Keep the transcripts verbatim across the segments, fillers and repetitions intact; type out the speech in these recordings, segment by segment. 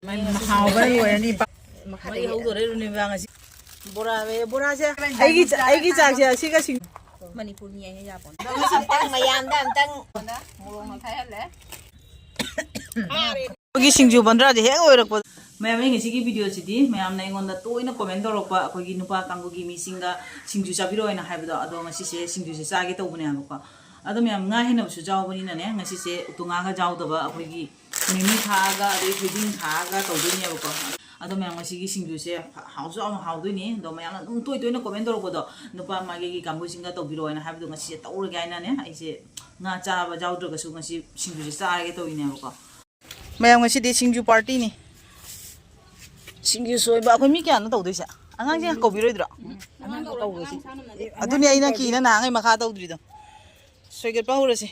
ꯍꯥꯎꯕꯅ ꯂꯣꯏꯔꯅꯤ꯫ ꯃꯩ ꯍꯧꯗꯣꯔꯦ ꯔꯨꯅꯤꯕꯥ ꯉꯁꯤ꯫ ꯕꯣꯔꯥ, ꯕꯣꯔꯥꯁꯦ ꯑꯩꯒꯤ, ꯑꯩꯒꯤ ꯆꯥꯛꯁꯦ ꯑꯁꯤꯒ ꯁꯤꯡ-, ꯃꯅꯤꯄꯨꯔ ꯃꯤ ꯍꯥꯏꯅ ꯌꯥꯄꯣꯟ꯫ ꯑꯝꯇꯪ ꯃꯌꯥꯝꯗ ꯑꯝꯇꯪ ꯃꯣꯔꯣꯛ ꯑꯃ ꯈꯥꯏꯍꯜꯂꯦ꯫ ꯑꯩꯈꯣꯏꯒꯤ ꯁꯤꯡꯖꯨ ꯕꯟꯗ꯭ꯔꯥꯁꯦ ꯍꯦꯛ ꯑꯣꯏꯔꯛꯄ꯫ ꯃꯌꯥꯝ, ꯑꯩ ꯉꯁꯤꯒꯤ ꯚꯤꯗꯤꯑꯣꯁꯤꯗꯤ ꯃꯌꯥꯝꯅ ꯑꯩꯉꯣꯟꯗ ꯇꯣꯏꯅ ꯀꯣꯃꯦꯟ ꯇꯧꯔꯛꯄ ꯑꯩꯈꯣꯏꯒꯤ ꯅꯨꯄꯥ ꯀꯥꯡꯕꯨꯒꯤ ꯃꯤꯁꯤꯡꯒ ꯁꯤꯡꯖꯨ ꯆꯥꯕꯤꯔꯛꯑꯣ ꯍꯥꯏꯅ ꯍꯥꯏꯕꯗꯣ, ꯑꯗꯣ ꯉꯁꯤꯁꯦ ꯁꯤꯡꯖꯨꯁꯦ ꯆꯥꯒꯦ ꯇꯧꯕꯅꯦꯕꯀꯣ꯫ ꯑꯗꯣ ꯃꯌꯥꯝ, ꯉꯥ ꯍꯦꯟꯅꯕꯁꯨ ꯌꯥꯎꯕꯅꯤꯅꯅꯦ, ꯉꯁꯤꯁꯦ ꯎꯇꯣꯡꯉꯥꯒ ꯌꯥꯎꯗꯕ ꯑꯩꯈꯣꯏꯒꯤ ꯃꯤꯃꯤ ꯊꯥꯛꯑꯒ, ꯑꯗꯩ ꯊꯣꯏꯗꯤꯡ ꯊꯥꯛꯑꯒ ꯇꯧꯗꯣꯏꯅꯦꯕꯀꯣ꯫ ꯑꯗꯣ ꯃꯌꯥꯝ, ꯉꯁꯤꯒꯤ ꯁꯤꯡꯖꯨꯁꯦ ꯍꯥꯎꯁꯨ ꯌꯥꯝ ꯍꯥꯎꯗꯣꯏꯅꯤ꯫ ꯑꯗꯣ ꯃꯌꯥꯝꯅ ꯑꯗꯨꯝ ꯇꯣꯏ ꯇꯣꯏꯅ ꯀꯣꯃꯦꯟ ꯇꯧꯔꯛꯄꯗꯣ, ꯅꯨꯄꯥ ꯃꯥꯏꯀꯩꯒꯤ ꯀꯥꯡꯕꯨꯁꯤꯡꯒ ꯇꯧꯕꯤꯔꯛꯑꯣ ꯍꯥꯏꯅ ꯍꯥꯏꯕꯗꯣ, ꯉꯁꯤꯁꯦ ꯇꯧꯔꯒꯦ ꯍꯥꯏꯅꯅꯦ, ꯑꯩꯁꯦ ꯉꯥ ꯆꯥꯕ ꯌꯥꯎꯗ꯭ꯔꯒꯁꯨ ꯉꯁꯤ ꯁꯤꯡꯖꯨꯁꯦ ꯆꯥꯔꯒꯦ ꯇꯧꯔꯤꯅꯦꯕꯀꯣ꯫ ꯃꯌꯥꯝ, ꯉꯁꯤꯗꯤ ꯁꯤꯡꯖꯨ ꯄꯥꯔꯇꯤꯅꯤ꯫ ꯁꯤꯡꯖꯨ ꯁꯣꯏꯕ꯫ ꯑꯩꯈꯣꯏ ꯃꯤ ꯀꯌꯥꯅꯣ ꯇꯧꯗꯣꯏꯁꯦ? ꯑꯉꯥꯡꯁꯤꯡ ꯀꯧꯕꯤꯔꯣꯏꯗ꯭ꯔꯣ? ꯑꯉꯥꯡ ꯀꯧꯔꯣꯏ, ꯑꯉꯥꯡ ꯁꯥꯟꯅꯕꯅꯦ꯫ ꯑꯗꯨꯅꯤ ꯑꯩꯅ ꯀꯤꯅ ꯅꯍꯥꯟꯉꯩ ꯃꯈꯥ ꯇꯧꯗ꯭ꯔꯤꯗꯣ꯫ ꯁꯣꯏꯒꯠꯄ ꯍꯧꯔꯁꯤ꯫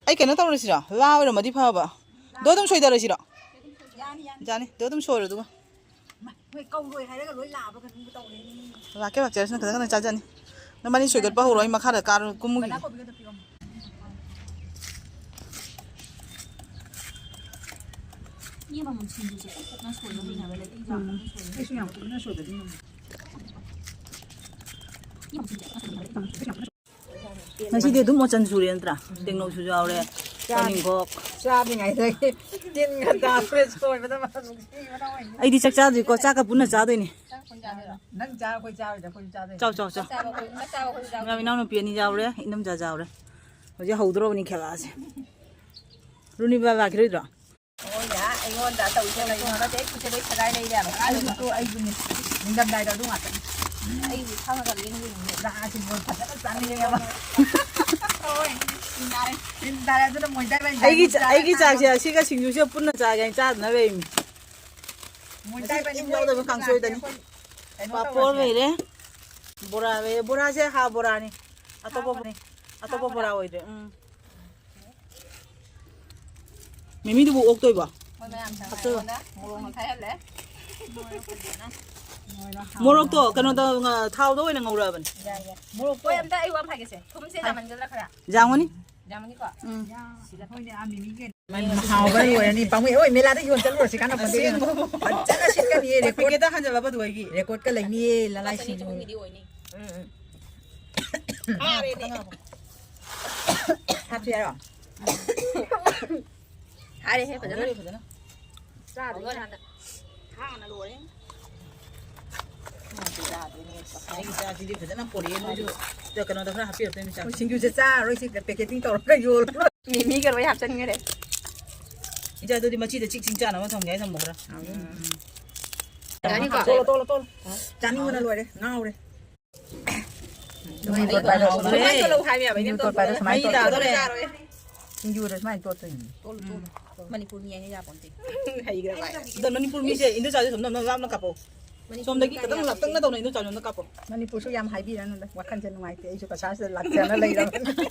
ꯑꯩ ꯀꯩꯅꯣ ꯇꯧꯔꯁꯤꯔꯣ? ꯂꯥ ꯑꯣꯏꯔꯝꯃꯗꯤ ꯐꯕ꯫ ꯗꯣ ꯑꯗꯨꯝ ꯁꯣꯏꯗꯔꯁꯤꯔꯣ? ꯌꯥꯅꯤ, ꯌꯥꯅꯤ꯫ ꯌꯥꯅꯤ꯫ ꯗꯣ ꯑꯗꯨꯝ ꯁꯣꯏꯔꯣ ꯑꯗꯨꯒ꯫ ꯃꯣꯏ ꯀꯧꯔꯣꯏ ꯍꯥꯏꯔꯒ ꯂꯣꯏ ꯂꯥꯛꯑꯕ ꯀꯩꯅꯣꯝ ꯇꯧꯔꯦꯅꯦ꯫ ꯂꯥꯛꯀꯦ, ꯂꯥꯛꯆꯔꯁꯅꯨ, ꯈꯤꯇꯪ ꯈꯤꯇꯪ ꯆꯥꯖꯅꯤ꯫ ꯅꯕꯥꯅꯤ ꯁꯣꯏꯒꯠꯄ ꯍꯧꯔꯣ, ꯑꯩ ꯃꯈꯥꯗ ꯀꯥꯔꯣ, ꯀꯨꯝꯃꯨꯈꯤꯒꯦ꯫ ꯕꯗꯥ ꯀꯣꯕꯤꯒꯗꯣ ꯄꯤꯔꯝꯃꯣ꯫ ꯃꯤ ꯑꯃꯃꯝ ꯁꯤꯡꯖꯨꯁꯦ ꯀꯨꯞꯅ ꯁꯣꯏꯕ ꯍꯩꯅꯕ ꯂꯩ꯫ ꯎꯝ꯫ ꯑꯩꯁꯨ ꯌꯥꯝ ꯀꯨꯞꯅ ꯁꯣꯏꯕꯗꯤ ꯉꯝꯗꯦ꯫ ꯉꯁꯤꯗꯤ ꯑꯗꯨꯝ ꯃꯆꯜ ꯁꯨꯔꯦ ꯅꯠꯇ꯭ꯔꯥ? ꯇꯦꯡꯅꯧꯁꯨ ꯌꯥꯎꯔꯦ, ꯆꯥꯅꯤꯡꯈꯣꯛ꯫ ꯆꯥꯗ꯭ꯔꯤꯉꯩꯗꯒꯤ ꯇꯤꯟꯒ ꯇꯥꯔꯦ, ꯁꯣꯏꯕꯗ ꯃꯅꯝ ꯅꯨꯡꯁꯤꯕꯅ ꯑꯣꯏꯅꯤ꯫ ꯑꯩꯗꯤ ꯆꯥꯛ ꯆꯥꯗ꯭ꯔꯤꯀꯣ, ꯆꯥꯛꯀ ꯄꯨꯟꯅ ꯆꯥꯗꯣꯏꯅꯦ꯫ ꯆꯥꯛ ꯄꯨꯟ ꯆꯥꯗꯣꯏꯔꯣ? ꯅꯪ ꯆꯥ, ꯑꯩꯈꯣꯏ ꯆꯥꯔꯣꯏꯗ, ꯑꯩꯈꯣꯏꯁꯨ ꯆꯥꯗꯣꯏꯅꯦ꯫ ꯆꯥꯎ, ꯆꯥꯎ, ꯆꯥꯎ꯫ ꯆꯥꯛ ꯆꯥꯕ ꯑꯩꯈꯣꯏ, ꯆꯥꯛ ꯆꯥꯕ ꯑꯩꯈꯣꯏꯁꯨ ꯆꯥꯗꯣꯏꯅꯦ꯫ ꯃꯌꯥꯝ ꯏꯅꯥꯎꯅꯨꯄꯤ ꯑꯅꯤ ꯌꯥꯎꯔꯦ, ꯏꯅꯝꯆꯥ ꯌꯥꯎꯔꯦ꯫ ꯍꯧꯖꯤꯛ ꯍꯧꯗ꯭ꯔꯣꯕꯅꯤ ꯈꯦꯂꯥꯁꯦ꯫ ꯔꯨꯅꯤꯕꯥ ꯂꯥꯛꯈꯤꯔꯣꯏꯗ꯭ꯔꯣ? ꯑꯣ, ꯌꯥ, ꯑꯩꯉꯣꯟꯗ ꯇꯧꯁꯦ ꯀꯩꯅꯣ? ꯅꯠꯇꯦ, ꯑꯩ ꯈꯨꯠꯁꯦ ꯂꯣꯏ ꯁꯦꯒꯥꯏ ꯂꯩꯔꯦ ꯍꯥꯏꯕ꯫ ꯑꯩꯁꯨ, ꯑꯩꯁꯨꯅꯦ꯫ ꯅꯤꯡꯊꯝꯊꯥꯗ ꯑꯗꯨ ꯉꯥꯛꯇꯅꯤ꯫ ꯑꯩꯗꯤ ꯈꯪꯉꯒ ꯂꯣꯏꯅ ꯌꯦꯡꯉꯤꯅꯦ꯫ ꯂꯥꯛꯑꯁꯤ, ꯃꯣꯏ ꯐꯖꯅ ꯆꯥꯅꯤꯡꯉꯦꯕ꯫ ꯍꯣꯏ, ꯏꯟꯗꯥꯔꯦ꯫ ꯏꯟꯗꯥꯔꯦ, ꯑꯗꯨꯅ ꯃꯣꯏꯗꯥꯏ ꯃꯣꯏꯗꯥꯏ ꯑꯩꯒꯤ ꯆꯥ-, ꯑꯩꯒꯤ ꯆꯥꯛꯁꯦ ꯑꯁꯤꯒ ꯁꯤꯡꯖꯨꯁꯦ ꯄꯨꯟꯅ ꯆꯥꯒꯦ ꯍꯥꯏꯅ ꯆꯥꯗꯅ ꯂꯩꯔꯤꯃꯤ꯫ ꯃꯣꯏꯗꯥꯏ ꯃꯣꯏꯗꯥꯏ ꯏꯟ ꯌꯥꯎꯗꯕ ꯀꯥꯡꯁꯣꯏꯗꯅꯤ꯫ ꯑꯩꯈꯣꯏ ꯀꯩꯅꯣ ꯄꯥꯐꯣꯔ ꯇꯧꯔꯁꯦ꯫ ꯂꯩꯔꯦ, ꯕꯣꯔꯥ ꯂꯩꯔꯦ꯫ ꯕꯣꯔꯥꯁꯦ ꯍꯥ ꯕꯣꯔꯥꯅꯤ꯫ ꯑꯇꯣꯞꯄ ꯍꯥ ꯕꯣꯔꯥ꯫ ꯕꯣꯔꯥ, ꯑꯇꯣꯞꯄ ꯍꯥ ꯕꯣꯔꯥ ꯕꯣꯔꯥ꯫ ꯑꯣꯏꯗ꯭ꯔꯦ꯫ ꯎꯝ꯫ ꯃꯤꯃꯤꯗꯨꯕꯨ ꯑꯣꯛꯇꯣꯏꯕ? ꯃꯣꯏ ꯃꯌꯥꯝ ꯆꯪꯉꯛꯑꯦ꯫ ꯍꯥꯞꯆꯜꯂꯣ꯫ ꯑꯩꯉꯣꯟꯗ ꯃꯣꯔꯣꯛ ꯑꯃ ꯈꯥꯏꯍꯜꯂꯦ꯫ ꯃꯣꯔꯣꯛꯇꯣ ꯀꯩꯅꯣꯗ, ꯉ-, ꯊꯥꯎꯗ ꯑꯣꯏꯅ ꯉꯧꯔꯛꯑꯕꯅꯤ꯫ ꯌꯥꯏ, ꯌꯥꯏ꯫ ꯃꯣꯔꯣꯛꯇꯣ ꯍꯣꯏ, ꯑꯝꯇ ꯑꯩ ꯋꯥ ꯑꯃ ꯍꯥꯏꯒꯦꯁꯦ꯫ ꯊꯨꯝꯁꯦ ꯍꯥꯏ꯫ ꯌꯥꯝꯃꯟꯒꯗ꯭ꯔꯥ ꯈꯔ? ꯌꯥꯝꯒꯅꯤ꯫ ꯌꯥꯝꯃꯅꯤꯀꯣ? ꯎꯝ꯫ ꯁꯤꯗ ꯍꯣꯏꯅꯦ, ꯑꯥ, ꯃꯤꯃꯤꯒꯤ ꯍꯥꯎꯕꯅ ꯂꯣꯏꯔꯅꯤ꯫ ꯄꯥꯝꯃꯨꯏ꯫ ꯍꯣꯏ, ꯃꯦꯂꯥꯗ ꯌꯣꯟ ꯆꯠꯂꯨꯔꯁꯤ ꯀꯥꯟꯅ ꯄꯣꯟꯇꯦ ꯏꯕꯦꯝꯃ꯫ ꯐꯖꯅ ꯁꯤꯠꯀꯅꯤꯌꯦ꯫ ꯔꯦꯀꯣꯔꯠ, ꯄꯦꯀꯦꯠꯇ ꯍꯥꯟꯖꯜꯂꯕ ꯑꯗꯨ ꯑꯩꯒꯤ ꯔꯦꯀꯣꯔꯠꯀ ꯂꯩꯅꯤꯌꯦ ꯂꯅꯥꯏꯁꯤꯡ꯫ ꯎꯝ, ꯎꯝ꯫ ꯍꯥꯔꯦꯅꯦ꯫ ꯍꯥꯞꯁꯤ ꯍꯥꯏꯔꯣ? ꯍꯥꯔꯦꯍꯦ, ꯐꯖꯅ꯫ ꯍꯥꯎꯔꯦ ꯐꯖꯅ꯫ ꯆꯥꯗꯣꯏꯅꯦ ꯍꯥꯟꯅ꯫ ꯍꯥꯟꯅ ꯂꯣꯏꯔꯦ꯫ ꯑꯩꯒꯤ ꯆꯥꯁꯤꯗꯤ ꯐꯖꯅ ꯄꯣꯔꯛꯑꯦ ꯅꯣꯏꯁꯨ꯫ ꯁꯤꯗ ꯀꯩꯅꯣꯗ ꯈꯔ ꯍꯥꯞꯄꯤꯔꯛꯇꯣꯏꯅꯤ ꯆꯥꯛ꯫ ꯁꯤꯡꯖꯨꯁꯦ ꯆꯥꯔꯔꯣꯏ, ꯁꯤ ꯄꯦꯀꯦꯇꯤꯡ ꯇꯧꯔꯒ ꯌꯣꯜꯂꯣ꯫ ꯃꯤꯃꯤꯒ ꯂꯣꯏ ꯍꯥꯞꯆꯤꯟꯈꯔꯦ꯫ ꯏꯆꯥ, ꯑꯗꯨꯗꯤ ꯃꯆꯤꯗ ꯆꯤꯛ ꯆꯤꯛ ꯆꯥꯅꯕ ꯊꯝꯒꯦ ꯍꯥꯏ ꯊꯝꯃꯨꯈ꯭ꯔꯥ? ꯎꯝ꯫ ꯌꯥꯅꯤꯀꯣ? ꯇꯣꯛꯂꯣ, ꯇꯣꯛꯂꯣ, ꯇꯣꯛꯂꯣ꯫ ꯆꯥꯅꯤꯡꯕꯅ ꯂꯣꯏꯔꯦ, ꯉꯥꯎꯔꯦ꯫ ꯁꯨꯃꯥꯏꯅ ꯇꯣꯠꯂꯣ ꯍꯥꯏꯕ ꯌꯥꯕ ꯁꯤꯡꯖꯨ ꯇꯣꯠꯄ ꯍꯥꯏꯗꯣ ꯁꯨꯃꯥꯏꯅ ꯃꯩ ꯇꯣꯠꯇꯣꯏꯅꯤ꯫ ꯇꯥꯗꯣꯔꯦ꯫ ꯁꯤꯡꯖꯨꯗ ꯁꯨꯃꯥꯏꯅ ꯇꯣꯠꯇꯣꯏꯅꯤ꯫ ꯇꯣꯠꯂꯨ, ꯇꯣꯠꯂꯨ꯫ ꯃꯅꯤꯄꯨꯔ ꯃꯤ ꯍꯥꯏꯅ ꯌꯥꯄꯣꯟꯇꯦ꯫ ꯍꯩꯈ꯭ꯔꯕ ꯍꯥꯏ꯫ ꯑꯗꯣ ꯃꯅꯤꯄꯨꯔ ꯃꯤꯁꯦ ꯏꯟꯗꯣꯆꯥꯁꯦ ꯁꯨꯝ ꯅꯝ ꯅꯝ ꯂꯥꯞꯅ ꯀꯥꯞꯄꯣ꯫ ꯃꯅꯤꯄꯨꯔ ꯁꯣꯝꯗꯒꯤ ꯃꯤ ꯈꯤꯇꯪ ꯀꯥꯏꯅ ꯂꯥꯞꯇꯛꯅ ꯇꯧꯅ ꯏꯟꯗꯣꯆꯥ ꯂꯣꯝꯗ ꯀꯥꯞꯄꯣ꯫ ꯃꯅꯤꯄꯨꯔꯁꯨ ꯌꯥꯝ ꯍꯥꯏꯕꯤꯔꯅꯨꯗ, ꯋꯥꯈꯜꯁꯦ ꯅꯨꯡꯉꯥꯏꯇꯦ꯫ ꯑꯩꯁꯨ ꯀꯁꯥꯔꯁꯤꯗ ꯂꯥꯛꯆꯅ ꯂꯩꯔꯕꯅꯤ꯫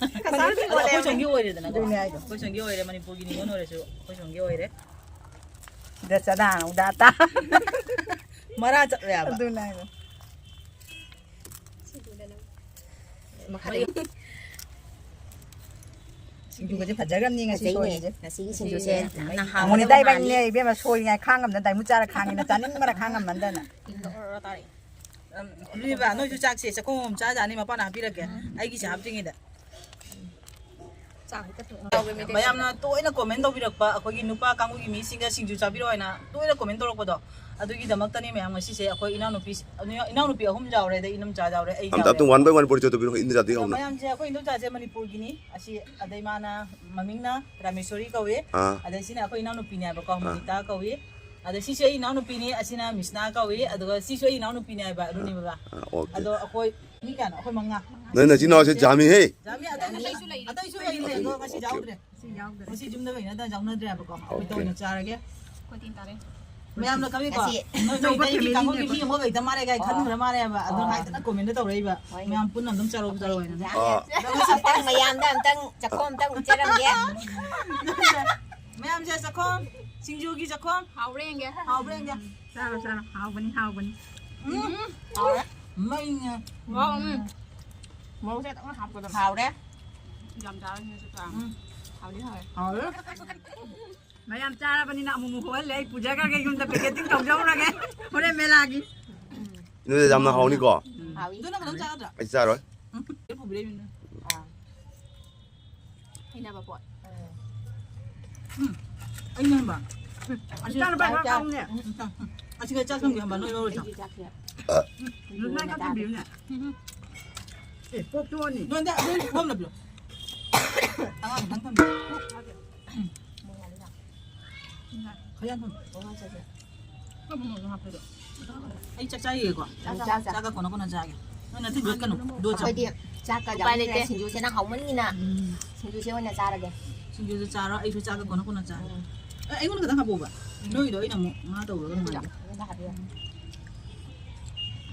ꯀꯁꯥꯔꯒꯤ ꯑꯗꯣ ꯑꯩꯈꯣꯏ ꯁꯣꯝꯒꯤ ꯑꯣꯏꯔꯦꯗꯅꯀꯣ꯫ ꯑꯗꯨꯅꯦ ꯍꯥꯏꯗꯣ꯫ ꯑꯩꯈꯣꯏ ꯁꯣꯝꯒꯤ ꯑꯣꯏꯔꯦ, ꯃꯅꯤꯄꯨꯔꯒꯤ ꯅꯤꯉꯣꯜ ꯑꯣꯏꯔꯁꯨ ꯑꯩꯈꯣꯏ ꯁꯣꯝꯒꯤ ꯑꯣꯏꯔꯦ꯫ ꯁꯤꯗ ꯆꯗꯥ ꯅꯧꯗꯥ ꯇꯥ꯫ ꯃꯔꯥ ꯆꯠꯂꯦ ꯍꯥꯏꯕ꯫ ꯑꯗꯨꯅꯦ ꯍꯥꯏꯗꯣ꯫ ꯁꯤꯡꯖꯨꯒꯁꯦ ꯐꯖꯈ꯭ꯔꯕꯅꯤ ꯉꯁꯤ ꯐꯖꯩꯅꯦ꯫ ꯁꯣꯏꯔꯤꯁꯦ꯫ ꯉꯁꯤꯒꯤ ꯁꯤꯡꯖꯨꯁꯦ ꯅꯍꯥꯟ ꯃꯣꯅꯤꯇꯥ ꯏꯕꯥꯅꯤꯅꯦ ꯏꯕꯦꯝꯃ ꯁꯣꯏꯔꯤꯉꯥꯏ ꯈꯥꯡꯉꯝꯗꯅ ꯗꯥꯏꯃꯨ ꯆꯥꯔ ꯈꯥꯡꯉꯤꯅ ꯆꯥꯅꯤꯡꯕꯅ ꯈꯥꯡꯉꯝꯃꯟꯗꯅ꯫ ꯎꯝ, ꯂꯨꯏꯕ, ꯅꯣꯏꯁꯨ ꯆꯥꯛꯁꯦ ꯆꯥꯛꯈꯣꯝ ꯑꯃ ꯆꯥꯖꯥꯅꯤ ꯃꯄꯥꯅ ꯍꯥꯞꯄꯤꯔꯛꯀꯦ꯫ ꯑꯩꯒꯤꯁꯦ ꯍꯥꯞꯇ꯭ꯔꯤꯉꯩꯗ꯫ ꯆꯥꯛ ꯍꯦꯛꯇ ꯊꯣꯡ-, ꯃꯌꯥꯝꯅ ꯇꯣꯏꯅ comment ꯇꯧꯕꯤꯔꯛꯄ, ꯑꯩꯈꯣꯏꯒꯤ ꯅꯨꯄꯥ ꯀꯥꯡꯕꯨꯒꯤ ꯃꯤꯁꯤꯡꯒ ꯁꯤꯡꯖꯨ ꯆꯥꯕꯤꯔꯛꯑꯣ ꯍꯥꯏꯅ ꯇꯣꯏꯅ comment ꯇꯧꯔꯛꯄꯗꯣ, ꯑꯗꯨꯒꯤꯗꯃꯛꯇꯅꯤ ꯃꯌꯥꯝ ꯉꯁꯤꯁꯦ ꯑꯩꯈꯣꯏ ꯏꯅꯥꯎꯅꯨꯄꯤ, ꯏꯅꯥꯎꯅꯨꯄꯤ ꯑꯍꯨꯝ ꯌꯥꯎꯔꯦ, ꯑꯗꯩ ꯏꯅꯝꯆꯥ ꯌꯥꯎꯔꯦ, ꯑꯩ ꯑꯝꯇ, ꯑꯝꯇ ꯌꯥꯎꯔꯦ꯫ One by one ꯄꯣꯠ ꯆꯠꯇꯕꯤꯔꯣ, ꯏꯟꯗꯣꯆꯥꯗꯒꯤ ꯑꯗꯣ ꯍꯧꯅ꯫ ꯃꯌꯥꯝꯁꯦ ꯑꯩꯈꯣꯏ ꯏꯟꯗꯣꯆꯥꯁꯦ ꯃꯅꯤꯄꯨꯔꯒꯤꯅꯤ꯫ ꯑꯁꯤ, ꯑꯗꯩ ꯃꯥꯅ ꯃꯃꯤꯡꯅ ꯔꯥꯃꯦꯁꯣꯔꯤ ꯀꯧꯏ꯫ ꯑꯥ꯫ ꯑꯗꯩ ꯁꯤꯅ ꯑꯩꯈꯣꯏ ꯏꯅꯥꯎꯅꯨꯄꯤꯅꯦꯕꯀꯣ, ꯑꯥ꯫ ꯃꯣꯅꯤꯇꯥ ꯀꯧꯏ꯫ ꯑꯗꯩ ꯁꯤꯁꯦ ꯑꯩ ꯏꯅꯥꯎꯅꯨꯄꯤꯅꯤ, ꯑꯁꯤꯅ ꯃꯤꯁꯅꯥ ꯀꯧꯏ, ꯑꯗꯨꯒ ꯁꯤꯁꯨ ꯑꯩ ꯏꯅꯥꯎꯅꯨꯄꯤꯅꯦ ꯍꯥꯏꯕ, ꯑꯗꯨꯅꯦꯕ꯫ ꯑꯥ, okay꯫ ꯑꯗꯣ ꯑꯩꯈꯣꯏ ꯃꯤ ꯀꯌꯥꯅꯣ? ꯑꯩꯈꯣꯏ ꯃꯉꯥ꯫ ꯅꯣꯏ ꯅꯆꯤꯟ ꯅꯅꯥꯎꯁꯦ ꯌꯥꯝꯃꯤꯍꯦ꯫ ꯌꯥꯝꯃꯤ, ꯑꯇꯩꯁꯨ ꯂꯩ-, ꯑꯇꯩꯁꯨ ꯂꯩꯔꯤ, ꯑꯗꯣ ꯉꯁꯤ ꯌꯥꯎꯗ꯭ꯔꯦ꯫ ꯉꯁꯤ ꯌꯨꯝꯗ ꯂꯩꯅꯗ ꯌꯥꯎꯅꯗ꯭ꯔꯦꯕꯀꯣ꯫ ꯑꯩꯈꯣꯏꯗ ꯑꯣꯏꯅ ꯆꯥꯔꯒꯦ꯫ ꯃꯌꯥꯝꯅ ꯈꯪꯉꯤꯀꯣ? ꯉꯁꯤ ꯅꯣꯏ ꯑꯆꯧꯕ ꯃꯩꯇꯩꯒꯤ ꯀꯥꯡꯕꯨꯒꯤ ꯐꯦꯃꯤꯂꯤꯅꯦꯕ꯫ ꯃꯤ ꯑꯃ ꯂꯩꯇ ꯃꯥꯜꯂꯦ ꯀꯥꯏ ꯈꯟꯈ꯭ꯔ ꯃꯥꯜꯂꯦꯕ꯫ ꯑꯗꯣ ꯑꯣ꯫ ꯉꯥꯏꯇꯅ comment ꯇꯧꯔꯛꯏꯕ꯫ ꯍꯣꯏ꯫ ꯃꯌꯥꯝ ꯄꯨꯟꯅ ꯑꯗꯨꯝ ꯆꯥꯔꯧ, ꯆꯥꯔꯧ ꯍꯥꯏꯅ꯫ ꯑꯥ꯫ ꯑꯗꯣ ꯉꯁꯤ ꯑꯝꯇꯪ ꯃꯌꯥꯝꯗ ꯑꯝꯇꯪ ꯆꯥꯛꯈꯣꯝ ꯑꯝꯇꯪ ꯎꯠꯆꯔꯝꯒꯦ꯫ ꯃꯌꯥꯝꯁꯦ ꯆꯥꯛꯈꯣꯝ, ꯁꯤꯡꯖꯨꯒꯤ ꯆꯥꯛꯈꯣꯝ꯫ ꯍꯥꯎꯕ꯭ꯔꯥ ꯌꯦꯡꯒꯦ꯫ ꯍꯥꯎꯕ꯭ꯔꯥ ꯌꯦꯡꯒꯦ꯫ ꯆꯥꯔꯣ, ꯆꯥꯔꯣ꯫ ꯍꯥꯎꯕꯅꯤ, ꯍꯥꯎꯕꯅꯤ꯫ ꯎꯝ꯫ ꯍꯥꯎꯔꯦ꯫ ꯃꯩꯅꯦ꯫ ꯋꯥꯎ, ꯎꯝ꯫ ꯃꯣꯔꯣꯛꯁꯦ ꯈꯤꯇꯪ ꯍꯥꯞꯄꯗ꯫ ꯍꯥꯎꯔꯦ꯫ ꯌꯥꯝ ꯆꯥꯔꯅꯤ ꯆꯥꯛ ꯆꯥ꯫ ꯎꯝ꯫ ꯍꯥꯎꯗꯤ ꯍꯥꯎꯋꯦ꯫ ꯍꯥꯎꯋꯦ꯫ ꯃꯌꯥꯝ ꯆꯥꯔꯕꯅꯤꯅ ꯑꯃꯨꯛ ꯑꯃꯨꯛ ꯍꯣꯍꯜꯂꯦ꯫ ꯑꯩ ꯄꯨꯖꯈ꯭ꯔꯒꯦ ꯌꯨꯝꯗ, packeting ꯇꯧꯖꯍꯧꯔꯒꯦ ꯍꯣꯔꯦꯟ ꯃꯦꯂꯥꯒꯤ꯫ ꯏꯅꯣꯏꯗ ꯌꯥꯝꯅ ꯍꯥꯎꯅꯤꯀꯣ꯫ ꯍꯥꯎꯏ꯫ ꯑꯗꯨꯅ ꯀꯩꯅꯣꯝ ꯆꯥꯒꯗ꯭ꯔꯥ? ꯑꯩ ꯆꯥꯔꯣꯏ꯫ ꯄꯨꯕꯤꯔꯛꯏꯅꯦ꯫ ꯑꯥ꯫ ꯍꯩꯅꯕ ꯄꯣꯠ꯫ ꯎꯝ꯫ ꯑꯩꯅ ꯍꯦꯟꯕ꯫ ꯎꯝ꯫ ꯑꯁꯤ ꯆꯥꯅꯕ ꯆꯥꯛ ꯆꯥꯛ ꯆꯥꯛ꯫ ꯎꯝ꯫ ꯑꯁꯤꯒ ꯆꯥꯛ ꯊꯣꯡꯕꯤ ꯍꯦꯟꯕ ꯅꯣꯏ ꯂꯧꯔꯣꯏ ꯆꯥꯛ꯫ ꯑꯩꯒꯤ ꯆꯥꯛꯁꯦ꯫ ꯎꯝ꯫ ꯅꯣꯏ ꯈꯛ ꯊꯝꯕꯤꯌꯨꯅꯦ꯫ ꯎꯝ꯫ ꯑꯦ, ꯄꯣꯛ ꯇꯣꯛꯑꯅꯤ꯫ ꯅꯣꯏꯗ ꯑꯗꯨ ꯐꯣꯝ ꯂꯧꯕꯤꯌꯣ꯫ ꯑꯉꯥꯡ ꯈꯤꯇꯪ ꯊꯝꯕꯤꯌꯨ꯫ ꯈꯔ ꯌꯥꯝ ꯊꯝꯕꯤꯌꯨ꯫ ꯑꯩ ꯆꯥꯛ ꯆꯥꯏꯌꯦꯀꯣ꯫ ꯆꯥꯛ ꯆꯥ꯫ ꯆꯥꯛꯀ ꯀꯣꯟꯅ ꯀꯣꯟꯅ ꯆꯥꯒꯦ꯫ ꯅꯪ ꯅꯊꯤꯟ ꯌꯣꯠꯀꯅꯨ꯫ ꯌꯣꯠ ꯆꯥꯎ꯫ ꯑꯩꯈꯣꯏꯗꯤ ꯆꯥꯛꯀ ꯎꯄꯥꯏ ꯂꯩꯇꯦ꯫ ꯆꯥꯅꯤꯡꯗ꯭ꯔꯦ, ꯁꯤꯡꯖꯨꯁꯦ ꯅꯪ ꯍꯥꯎꯃꯟꯒꯤꯅ꯫ ꯎꯝ꯫ ꯁꯤꯡꯖꯨꯁꯦ ꯑꯣꯏꯅ ꯆꯥꯔꯒꯦ꯫ ꯁꯤꯡꯖꯨꯁꯦ ꯆꯥꯔꯣ, ꯑꯩꯁꯨ ꯆꯥꯛꯀ ꯀꯣꯟꯅ ꯀꯣꯟꯅ ꯆꯥꯒꯦ꯫ ꯎꯝ꯫ ꯑꯦ, ꯑꯩꯉꯣꯟꯗ ꯈꯤꯇꯪ ꯍꯥꯞꯄꯛꯑꯣꯕ꯫ ꯎꯝ꯫ ꯅꯣꯏꯗꯣ ꯑꯩꯅ ꯑꯃꯨꯛ ꯉꯥ ꯇꯧꯔꯒ ꯅꯨꯡꯉꯥꯏꯇꯦ꯫ ꯑꯩꯉꯣꯟꯗ ꯍꯥꯞꯄꯤꯌꯣ꯫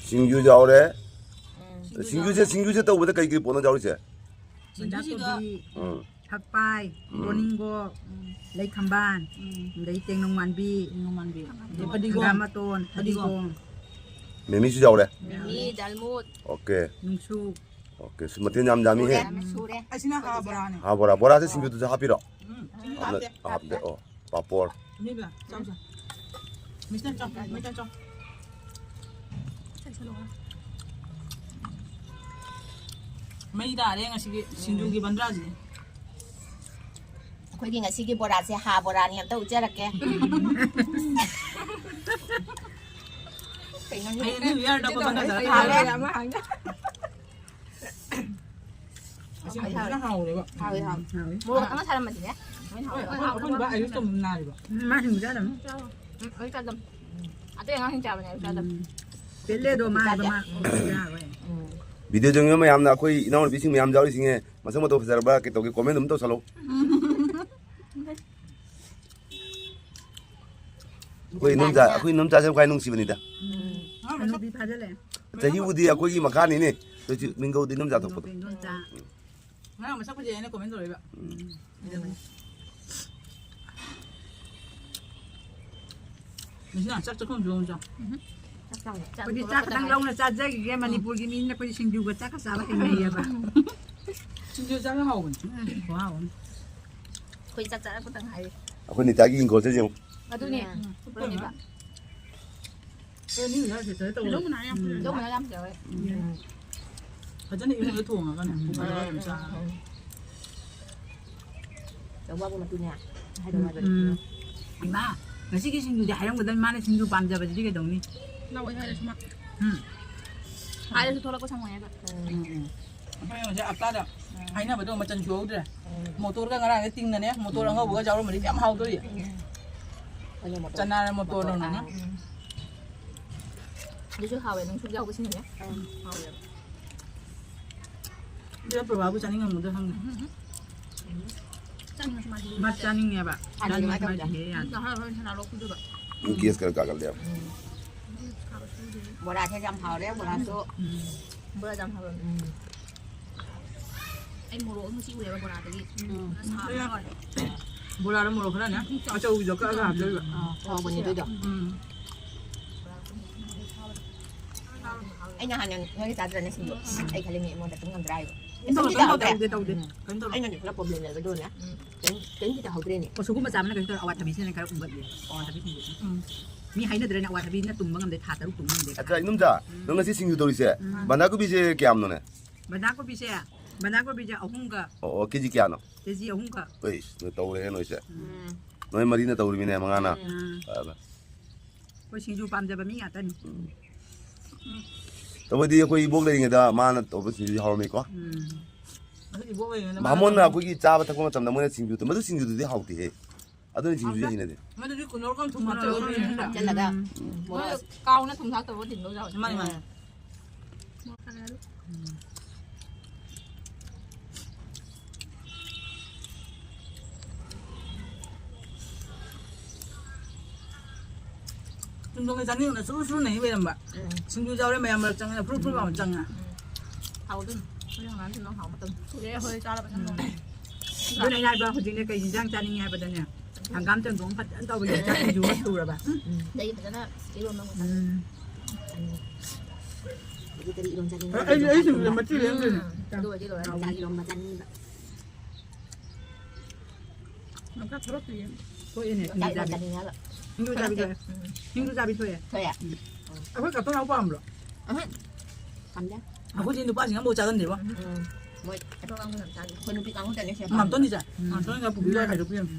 ꯁꯤꯡꯖꯨ ꯌꯥꯎꯔꯦ꯫ ꯎꯝ꯫ ꯁꯤꯡꯖꯨꯁꯦ, ꯁꯤꯡꯖꯨꯁꯦ ꯇꯧꯕꯗ ꯀꯩ ꯀꯩ ꯄꯣꯠꯅꯣ ꯌꯥꯎꯔꯤꯁꯦ? ꯁꯤꯡꯖꯨꯁꯤꯒ ꯕꯟꯗꯥꯀꯣꯕꯤ, ꯎꯝ꯫ ꯐꯛꯄꯥꯏ, ꯎꯝ꯫ ꯇꯣꯅꯤꯡꯒꯣꯛ, ꯎꯝ꯫ ꯂꯩ ꯈꯝꯕꯥꯟ, ꯎꯝ꯫ ꯑꯗꯩ ꯇꯦꯡꯅꯧ ꯃꯥꯟꯕꯤ, ꯇꯦꯡꯅꯧ ꯃꯥꯟꯕꯤ꯫ ꯑꯗꯩ ꯐꯗꯤꯒꯣꯝ꯫ ꯍꯪꯒꯥꯝ ꯃꯇꯣꯟ, ꯐꯗꯤꯒꯣꯝ꯫ ꯐꯗꯤꯒꯣꯝ꯫ ꯃꯤꯃꯤꯁꯨ ꯌꯥꯎꯔꯦ꯫ ꯃꯤꯃꯤ, ꯗꯥꯜꯃꯨꯠ, ꯑꯣꯀꯦ꯫ ꯅꯨꯡꯁꯨ꯫ ꯑꯣꯀꯦ, ꯁꯤ ꯃꯊꯦꯜ ꯌꯥꯝ ꯌꯥꯝꯃꯤꯍꯦ꯫ ꯁꯨꯔꯦ꯫ ꯁꯨꯔꯦ꯫ ꯑꯁꯤꯅ ꯍꯥ ꯕꯣꯔꯥꯅꯦ꯫ ꯍꯥ ꯕꯣꯔꯥ, ꯕꯣꯔꯥꯁꯦ ꯁꯤꯡꯖꯨꯗꯨꯁꯨ ꯍꯥꯞꯄꯤꯔꯣ? ꯎꯝ, ꯁꯤꯡꯖꯨ ꯍꯥꯞꯅ-, ꯍꯥꯞꯇꯦ꯫ ꯍꯥꯞꯇꯦ꯫ ꯑꯣ, ꯄꯥꯄꯣꯔ꯫ ꯃꯤꯕ, ꯆꯥꯎꯁꯦ꯫ ꯃꯤꯁꯇꯔ ꯆꯥꯎ, ꯃꯤꯁꯇꯔ ꯆꯥꯎ꯫ ꯃꯩ ꯇꯥꯔꯦ ꯉꯁꯤꯒꯤ ꯁꯤꯡꯖꯨꯒꯤ ꯕꯟꯗ꯭ꯔꯥꯁꯤꯗꯤ꯫ ꯑꯩꯈꯣꯏꯒꯤ ꯉꯁꯤꯒꯤ ꯕꯣꯔꯥꯁꯦ ꯍꯥ ꯕꯣꯔꯥꯅꯤ, ꯑꯝꯇ ꯎꯠꯆꯔꯛꯀꯦ꯫ ꯀꯩꯅꯣ? ꯍꯌꯦꯡ ꯅ꯭ꯌꯨ ꯌꯥꯔꯗ ꯑꯩꯈꯣꯏ ꯕꯟꯗ꯭ꯔꯥ ꯆꯠꯂꯛꯀꯦ꯫ ꯍꯥꯎꯋꯦ, ꯑꯃ ꯍꯥꯡꯉꯦ꯫ ꯑꯁꯤ ꯐꯖꯅ ꯍꯥꯎꯔꯦꯕ꯫ ꯍꯥꯎꯋꯦ, ꯍꯥꯎꯋꯦ꯫ ꯍꯥꯎꯋꯦ꯫ ꯃꯣꯔꯣꯛ ꯈꯛꯇꯪ ꯁꯥꯔꯝꯃꯗꯤꯅꯦ꯫ ꯍꯣꯏ, ꯑꯩꯈꯣꯏ, ꯑꯩꯈꯣꯏ ꯅꯨꯄꯥ ꯑꯌꯨꯁꯇꯣ ꯑꯃꯨꯛ ꯅꯥꯔꯤꯕ꯫ ꯃꯥ ꯁꯤꯡꯖꯨ ꯆꯥꯗꯕꯅꯤ꯫ ꯎꯝ, ꯑꯩ ꯆꯥꯗꯕꯅꯤ꯫ ꯑꯇꯩ ꯑꯉꯥꯡꯁꯤꯡ ꯆꯥꯕꯅꯦ, ꯑꯩ ꯆꯥꯗꯕꯅꯤ꯫ ꯎꯝ꯫ ꯄꯦꯜꯂꯦꯗꯣ ꯃꯥ ꯍꯥꯏꯕ ꯃꯥ ꯆꯥꯗꯦ꯫ ꯌꯥꯔꯣꯏ꯫ ꯎꯝ꯫ ꯚꯤꯗꯤꯑꯣ ꯌꯦꯡꯉꯤꯕ ꯃꯌꯥꯝꯅ ꯑꯩꯈꯣꯏ ꯏꯅꯥꯎꯅꯨꯄꯤꯁꯤꯡ ꯃꯌꯥꯝ ꯌꯥꯎꯔꯤꯁꯤꯡꯁꯦ ꯃꯁꯛ ꯃꯇꯧ ꯐꯖꯔꯕ꯭ꯔꯥ ꯀꯩ ꯇꯧꯒꯦ comment ꯑꯗꯨꯝ ꯇꯧꯁꯜꯂꯣ꯫ ꯑꯩꯈꯣꯏ ꯏꯅꯣꯝꯆꯥ, ꯑꯩꯈꯣꯏ ꯏꯅꯣꯝꯆꯥꯁꯦ ꯈ꯭ꯋꯥꯏ ꯅꯨꯡꯁꯤꯕꯅꯤꯗ꯫ ꯎꯝ꯫ ꯍꯅꯨꯕꯤ ꯐꯥꯖꯤꯜꯂꯛꯑꯦ꯫ ꯆꯍꯤꯕꯨꯗꯤ ꯑꯩꯈꯣꯏꯒꯤ ꯃꯈꯥꯅꯤꯅꯦ꯫ ꯑꯗꯨꯏꯁꯨ ꯃꯤꯡꯒꯧꯗꯤ ꯏꯅꯣꯝꯆꯥ ꯊꯣꯛꯄꯗꯣ꯫ ꯏꯅꯣꯝꯆꯥ꯫ ꯎꯝ꯫ ꯉꯔꯥꯡ ꯃꯁꯛ ꯐꯖꯩ ꯍꯥꯏꯅ comment ꯇꯧꯔꯛꯏꯕ꯫ ꯎꯝ꯫ ꯃꯁꯤꯅ ꯆꯥꯛ ꯆꯥꯛꯈꯨꯝꯁꯨ ꯑꯃꯨꯛ ꯆꯥꯎ꯫ ꯎꯝ꯫ ꯆꯥꯛ ꯆꯥꯎꯅꯦ꯫ ꯑꯩꯈꯣꯏꯗꯤ ꯆꯥꯛ ꯈꯛꯇꯪ ꯂꯧꯅ ꯆꯥꯖꯈꯤꯒꯦ꯫ ꯃꯅꯤꯄꯨꯔꯒꯤ ꯃꯤꯅ ꯑꯩꯈꯣꯏꯗꯤ ꯁꯤꯡꯖꯨꯒ ꯆꯥꯛꯀ ꯆꯥꯕ ꯍꯩꯅꯩꯌꯦꯕ꯫ ꯁꯤꯡꯖꯨ ꯆꯥꯕ ꯍꯥꯎꯕꯅꯤ꯫ ꯎꯝ, ꯈꯨꯍꯥꯎ ꯑꯃ꯫ ꯑꯩꯈꯣꯏ ꯆꯥꯛ ꯆꯥꯔꯛꯄꯗ ꯉꯥꯏꯔꯤ꯫ ꯑꯩꯈꯣꯏ ꯅꯤꯇꯥꯒꯤ ꯍꯤꯡꯒꯣꯜꯁꯦ ꯌꯦꯡꯉꯨ꯫ ꯑꯗꯨꯅꯦ, ꯎꯝ, ꯎꯝ, ꯎꯝ꯫ ꯇꯧꯕꯅꯦꯕ꯫ ꯑꯦ, ꯃꯤ ꯎꯅꯔꯁꯦ, ꯇꯧꯔꯦ, ꯇꯧꯔꯦ꯫ ꯇꯧꯕꯅ ꯌꯥꯝ ꯇꯧꯋꯦ꯫ ꯎꯝ꯫ ꯐꯖꯅ ꯏꯃꯨꯡꯗ ꯊꯣꯡꯉꯒꯅꯦ, ꯎꯝ꯫ ꯄꯨꯈꯠꯂꯒ ꯑꯗꯨꯝ ꯆꯥꯔꯣ꯫ ꯎꯝ꯫ ꯂꯧꯕꯕꯨ ꯃꯇꯨꯅꯦ꯫ ꯍꯥꯏꯗꯧ ꯍꯥꯏꯕꯅꯤ꯫ ꯎꯝ꯫ ꯏꯃꯥ, ꯉꯁꯤꯒꯤ ꯁꯤꯡꯖꯨꯗꯤ ꯍꯥꯏꯔꯝꯒꯗꯕꯅꯤ, ꯃꯥꯅ ꯁꯤꯡꯖꯨ ꯄꯥꯝꯖꯕꯁꯤꯗꯤ ꯀꯩꯗꯧꯅꯤ? ꯂꯥꯛꯑꯣꯏ ꯍꯥꯏꯔꯁꯨ ꯃꯥ꯫ ꯎꯝ꯫ ꯍꯥꯏꯔꯁꯨ ꯊꯣꯛꯂꯛꯄ ꯁꯪꯉꯣꯏ ꯍꯥꯏꯕ꯫ ꯎꯝ, ꯎꯝ꯫ ꯑꯩꯈꯣꯏ ꯉꯁꯤ ꯍꯞꯇꯥꯗ ꯎꯝ꯫ ꯍꯥꯏꯅꯕꯗꯣ ꯃꯆꯟ ꯁꯨꯍꯧꯗ꯭ꯔꯦ꯫ ꯎꯝ꯫ ꯃꯣꯇꯣꯔꯒ ꯉꯔꯥꯡꯗ ꯇꯤꯡꯅꯅꯦ, ꯃꯣꯇꯣꯔ ꯎꯝ꯫ ꯑꯉꯧꯕꯒ ꯌꯥꯎꯔꯝꯃꯗꯤ ꯀꯌꯥꯝ ꯍꯥꯎꯗꯣꯔꯤ꯫ ꯎꯝ꯫ ꯑꯗꯨꯅꯦ ꯃꯣꯇꯣꯔ꯫ ꯆꯅꯥꯔ ꯃꯣꯇꯣꯔ ꯃꯣꯇꯣꯔ ꯇꯧꯅꯅꯦ꯫ ꯑꯥ꯫ ꯎꯝ꯫ ꯑꯗꯨꯁꯨ ꯍꯥꯎꯋꯦ, ꯅꯨꯡꯁꯨꯛ ꯌꯥꯎꯕꯁꯤꯅꯅꯦ꯫ ꯎꯝ꯫ ꯍꯥꯎꯋꯦꯕ꯫ ꯑꯗꯨꯒ ꯄ꯭ꯔꯚꯥꯕꯨ ꯆꯥꯅꯤꯡꯉꯝꯒꯗ꯭ꯔꯥ ꯈꯪꯗꯦ꯫ ꯎꯝ, ꯎꯝ꯫ ꯆꯥꯅꯤꯡꯉꯁꯨ ꯃꯥꯗꯤ ꯃꯥ ꯆꯥꯅꯤꯡꯉꯦꯕ꯫ ꯍꯥꯟꯅ ꯆꯥꯅꯤꯡꯉꯁꯨ ꯑꯗꯨꯃꯥꯏꯅ ꯃꯥꯗꯤ ꯇꯧꯕ꯫ ꯍꯦꯛ ꯌꯥꯗꯦ꯫ ꯅꯍꯥꯟ ꯍꯣꯏ ꯁꯅꯥ ꯂꯣꯛꯄꯗꯨꯒ꯫ ꯒꯦꯁ ꯈꯔ ꯀꯥꯒꯜꯂꯦꯕ꯫ ꯎꯝ꯫ ꯕꯣꯔꯥꯁꯦ ꯌꯥꯝ ꯍꯥꯎꯔꯦ, ꯕꯣꯔꯥꯁꯨ꯫ ꯎꯝ꯫ ꯕꯣꯔꯥ ꯌꯥꯝ ꯍꯥꯎꯔꯝꯃꯦ꯫ ꯎꯝ꯫ ꯑꯩ ꯃꯣꯔꯣꯛ ꯑꯃ ꯆꯤꯛꯎꯔꯦꯕ ꯕꯣꯔꯥꯗꯒꯤ꯫ ꯎꯝ꯫ ꯁꯥꯕꯅ ꯂꯣꯏꯔꯦ꯫ ꯕꯣꯔꯥꯗ ꯃꯣꯔꯣꯛ ꯈꯔꯅꯦ ꯑꯆꯧꯕꯤꯗꯣ ꯀꯛꯑꯒ ꯍꯥꯞꯆꯜꯂꯤꯕ꯫ ꯑꯥ, ꯍꯥꯎꯕꯅꯦ ꯑꯗꯨꯏꯗꯣ꯫ ꯎꯝ꯫ ꯑꯩ ꯅꯍꯥꯟ ꯅꯪ ꯅꯣꯏꯒꯤ ꯆꯥꯗ꯭ꯔꯅꯦ ꯁꯤꯡꯖꯨ? ꯑꯩ ꯈꯜꯂꯤꯅꯦ ꯑꯩꯉꯣꯟꯗ ꯇꯨꯝ ꯉꯝꯗ꯭ꯔꯥ ꯍꯥꯏꯕ꯫ ꯀꯩꯝ ꯇꯧꯗꯦ, ꯀꯩꯝ ꯇꯧꯗꯦ, ꯇꯧꯗꯦ, ꯀꯩꯝ ꯇꯧꯗꯦ꯫ ꯑꯩꯅꯗꯤ ꯈꯔ problem ꯂꯩꯕ ꯑꯗꯨꯅꯅꯦ꯫ ꯎꯝ꯫ ꯀꯩꯝ, ꯀꯩꯝ ꯇꯧꯍꯧꯗ꯭ꯔꯦꯅꯦ꯫ ꯑꯣ, ꯁꯤꯒꯨꯝꯕ ꯆꯥꯕꯅ ꯀꯩꯅꯣ ꯇꯧꯔꯦ, ꯑꯋꯥꯊꯕꯤꯁꯤꯅꯅꯦ ꯈꯔ ꯎꯝꯒꯠꯂꯦ꯫ ꯑꯋꯥꯊꯕꯤ ꯁꯤꯡꯖꯨꯁꯦ꯫ ꯎꯝ꯫ ꯃꯤ ꯍꯥꯏꯅꯗ꯭ꯔꯦꯅꯦ, ꯑꯋꯥꯊꯕꯤꯅ ꯇꯨꯝꯕ ꯉꯝꯗꯦ, ꯊꯥ ꯇꯔꯨꯛ ꯇꯨꯝꯕ ꯉꯝꯗꯦ꯫ ꯑꯠꯆꯥ, ꯏꯅꯨꯝꯖꯥ, ꯎꯝ꯫ ꯅꯪ ꯉꯁꯤ ꯁꯤꯡꯖꯨ ꯇꯧꯔꯤꯁꯦ, ꯎꯝ꯫ ꯕꯟꯙꯥꯀꯣꯕꯤꯁꯦ ꯀꯌꯥꯝꯅꯣꯅꯦ? ꯕꯟꯙꯥꯀꯣꯕꯤꯁꯦ, ꯕꯟꯙꯥꯀꯣꯕꯤꯁꯦ ꯑꯍꯨꯝꯒ꯫ ꯑꯣ, ꯑꯣ, ꯀꯦꯖꯤ ꯀꯌꯥꯅꯣ? ꯀꯦꯖꯤ ꯑꯍꯨꯝꯒ꯫ ꯑꯩꯁ, ꯅꯣꯏ ꯇꯧꯔꯦꯍꯦ ꯅꯣꯏꯁꯦ꯫ ꯎꯝ꯫ ꯅꯣꯏ ꯃꯔꯤꯅ ꯇꯧꯔꯤꯃꯤꯅꯦ, ꯃꯉꯥꯅ꯫ ꯎꯝ꯫ ꯐꯔꯦ, ꯐꯔꯦ꯫ ꯑꯩꯈꯣꯏ ꯁꯤꯡꯖꯨ ꯄꯥꯝꯖꯕ ꯃꯤ ꯉꯥꯛꯇꯅꯤ꯫ ꯎꯝ꯫ ꯇꯧꯕꯗꯤ ꯑꯩꯈꯣꯏ ꯏꯕꯣꯛ ꯂꯩꯔꯤꯉꯩꯗ ꯃꯥꯅ ꯇꯧꯕ ꯁꯤꯡꯖꯨꯁꯤ ꯍꯥꯎꯔꯝꯃꯤꯀꯣ꯫ ꯎꯝ꯫ ꯑꯗꯨ ꯏꯕꯣꯛ ꯂꯩꯔꯤꯉꯩꯗ ꯃꯥꯅ ꯕꯥꯃꯣꯟꯅ ꯇꯧꯕ꯫ ꯑꯩꯈꯣꯏꯒꯤ ꯆꯥꯕ ꯊꯛꯄ ꯃꯇꯝꯗ ꯃꯣꯏꯅ ꯁꯤꯡꯖꯨ ꯇꯧ-, ꯃꯗꯨ ꯁꯤꯡꯖꯨꯗꯨꯗꯤ ꯍꯥꯎꯇꯦꯍꯦ꯫ ꯑꯗꯨꯅ ꯁꯤꯡꯖꯨꯁꯦ ꯍꯥꯎꯇꯦ꯫ ꯍꯩꯅꯗꯦ꯫ ꯃꯗꯨꯗꯤ ꯀꯨꯅꯣꯔ ꯀꯥꯡ ꯊꯨꯝ ꯃꯣꯔꯣꯛ ꯍꯥꯞꯆꯜꯂꯒ ꯀꯥꯡ ꯊꯨꯝ ꯍꯥꯞꯆꯜꯂꯒ꯫ ꯎꯝ꯫ ꯎꯝ꯫ ꯃꯣꯏ ꯀꯥꯎꯅ ꯊꯨꯝ ꯊꯥꯛꯇꯕ ꯊꯤꯟꯗꯧ ꯌꯥꯎꯋꯦ꯫ ꯃꯥꯅꯤ, ꯃꯥꯅꯤ꯫ ꯎꯝ꯫ ꯃꯣꯔꯣꯛ ꯈꯔ ꯍꯥꯏꯔꯣ꯫ ꯎꯝ꯫ ꯆꯨꯝꯗꯣꯡꯒꯤ ꯆꯥꯅꯤꯡꯕꯅ ꯁꯨꯔꯨ ꯁꯨꯔꯨ ꯅꯩ ꯂꯩꯔꯝꯕ꯫ ꯎꯝ꯫ ꯁꯤꯡꯖꯨ ꯌꯥꯎꯔꯦ, ꯃꯌꯥꯝ ꯃꯔꯛ ꯆꯪꯉꯦ, ꯐꯨꯔꯨ ꯐꯨꯔꯨ ꯂꯥꯎꯅ ꯆꯪꯉꯦ꯫ ꯎꯝ꯫ ꯍꯥꯎꯗꯣꯏꯅꯤ꯫ ꯍꯣꯔꯦꯟ ꯍꯪꯒꯥꯝ ꯊꯣꯡꯕ ꯍꯥꯎꯕ ꯃꯇꯝ꯫ ꯀꯨꯏꯔꯦ ꯑꯩꯈꯣꯏ ꯆꯥꯗꯕ ꯁꯝ ꯂꯣꯡ꯫ ꯑꯗꯨꯅ ꯑꯩꯅ ꯍꯥꯏꯕ, ꯍꯧꯖꯤꯛꯅꯦ ꯀꯩ ꯏꯟꯖꯥꯡ ꯆꯥꯅꯤꯡꯉꯦ ꯍꯥꯏꯕꯗꯅꯦ, ꯍꯪꯒꯥꯝ ꯆꯪꯗꯣꯡ ꯐꯖꯅ ꯇꯧꯕꯅꯦ, ꯆꯥꯛ ꯁꯤꯡꯖꯨ ꯑꯃ ꯁꯨꯔꯕ꯫ ꯎꯝ꯫ ꯑꯗꯩ ꯐꯖꯅ ꯏꯔꯣꯟꯕ ꯑꯃ ꯆꯥꯅꯤꯡꯉꯦ꯫ ꯎꯝ꯫ ꯍꯧꯖꯤꯛꯇꯗꯤ ꯏꯔꯣꯟ ꯆꯥꯅꯤꯡꯉꯦ꯫ ꯑꯩ, ꯑꯩ ꯁꯤꯡꯖꯨ ꯃꯆꯤ ꯂꯦꯡꯗꯣꯏꯅꯦ꯫ ꯎꯝ꯫ ꯑꯗꯨ ꯑꯣꯏꯔꯗꯤ ꯂꯣꯏꯔꯦ꯫ ꯆꯥꯛ ꯏꯔꯣꯟꯕ ꯆꯥꯅꯤꯡꯉꯤꯕ꯫ ꯊꯣꯛꯑꯦꯅꯦ, ꯁꯤꯡꯖꯨ ꯆꯥꯕꯤ꯫ ꯁꯤꯡꯖꯨ ꯆꯥꯕꯤ ꯊꯣꯛꯑꯦ꯫ ꯁꯤꯡꯖꯨ ꯆꯥꯕꯤ ꯊꯣꯛꯑꯦ꯫ ꯊꯣꯛꯑꯦ꯫ ꯎꯝ꯫ ꯑꯩꯈꯣꯏ ꯀꯥꯇꯣꯟ ꯅꯥꯎ ꯄꯥꯝꯕ꯭ꯔꯣ? ꯎꯝ꯫ ꯄꯥꯝꯗꯦ꯫ ꯑꯩꯈꯣꯏꯗꯤ ꯅꯨꯄꯥꯁꯤꯡ ꯑꯃꯐꯥꯎ ꯆꯥꯒꯟꯗꯦꯕ꯫ ꯎꯝ꯫ ꯃꯣꯏ ꯑꯩꯈꯣꯏ ꯀꯥꯡꯕꯨ ꯌꯥꯝ ꯆꯥꯗꯦ꯫ ꯑꯩꯈꯣꯏ ꯅꯨꯄꯤ ꯀꯥꯡꯕꯨꯇꯅꯦ ꯁꯤꯗ ꯄꯥꯝꯕ꯫ ꯉꯥꯛꯇꯅꯤ ꯆꯥꯏ꯫ ꯎꯝ꯫ ꯉꯥꯛꯇꯅꯤ ꯆꯥꯏ, ꯄꯨꯕꯤꯔꯣ ꯍꯥꯏꯗꯣ ꯄꯤꯔꯝꯃꯦ꯫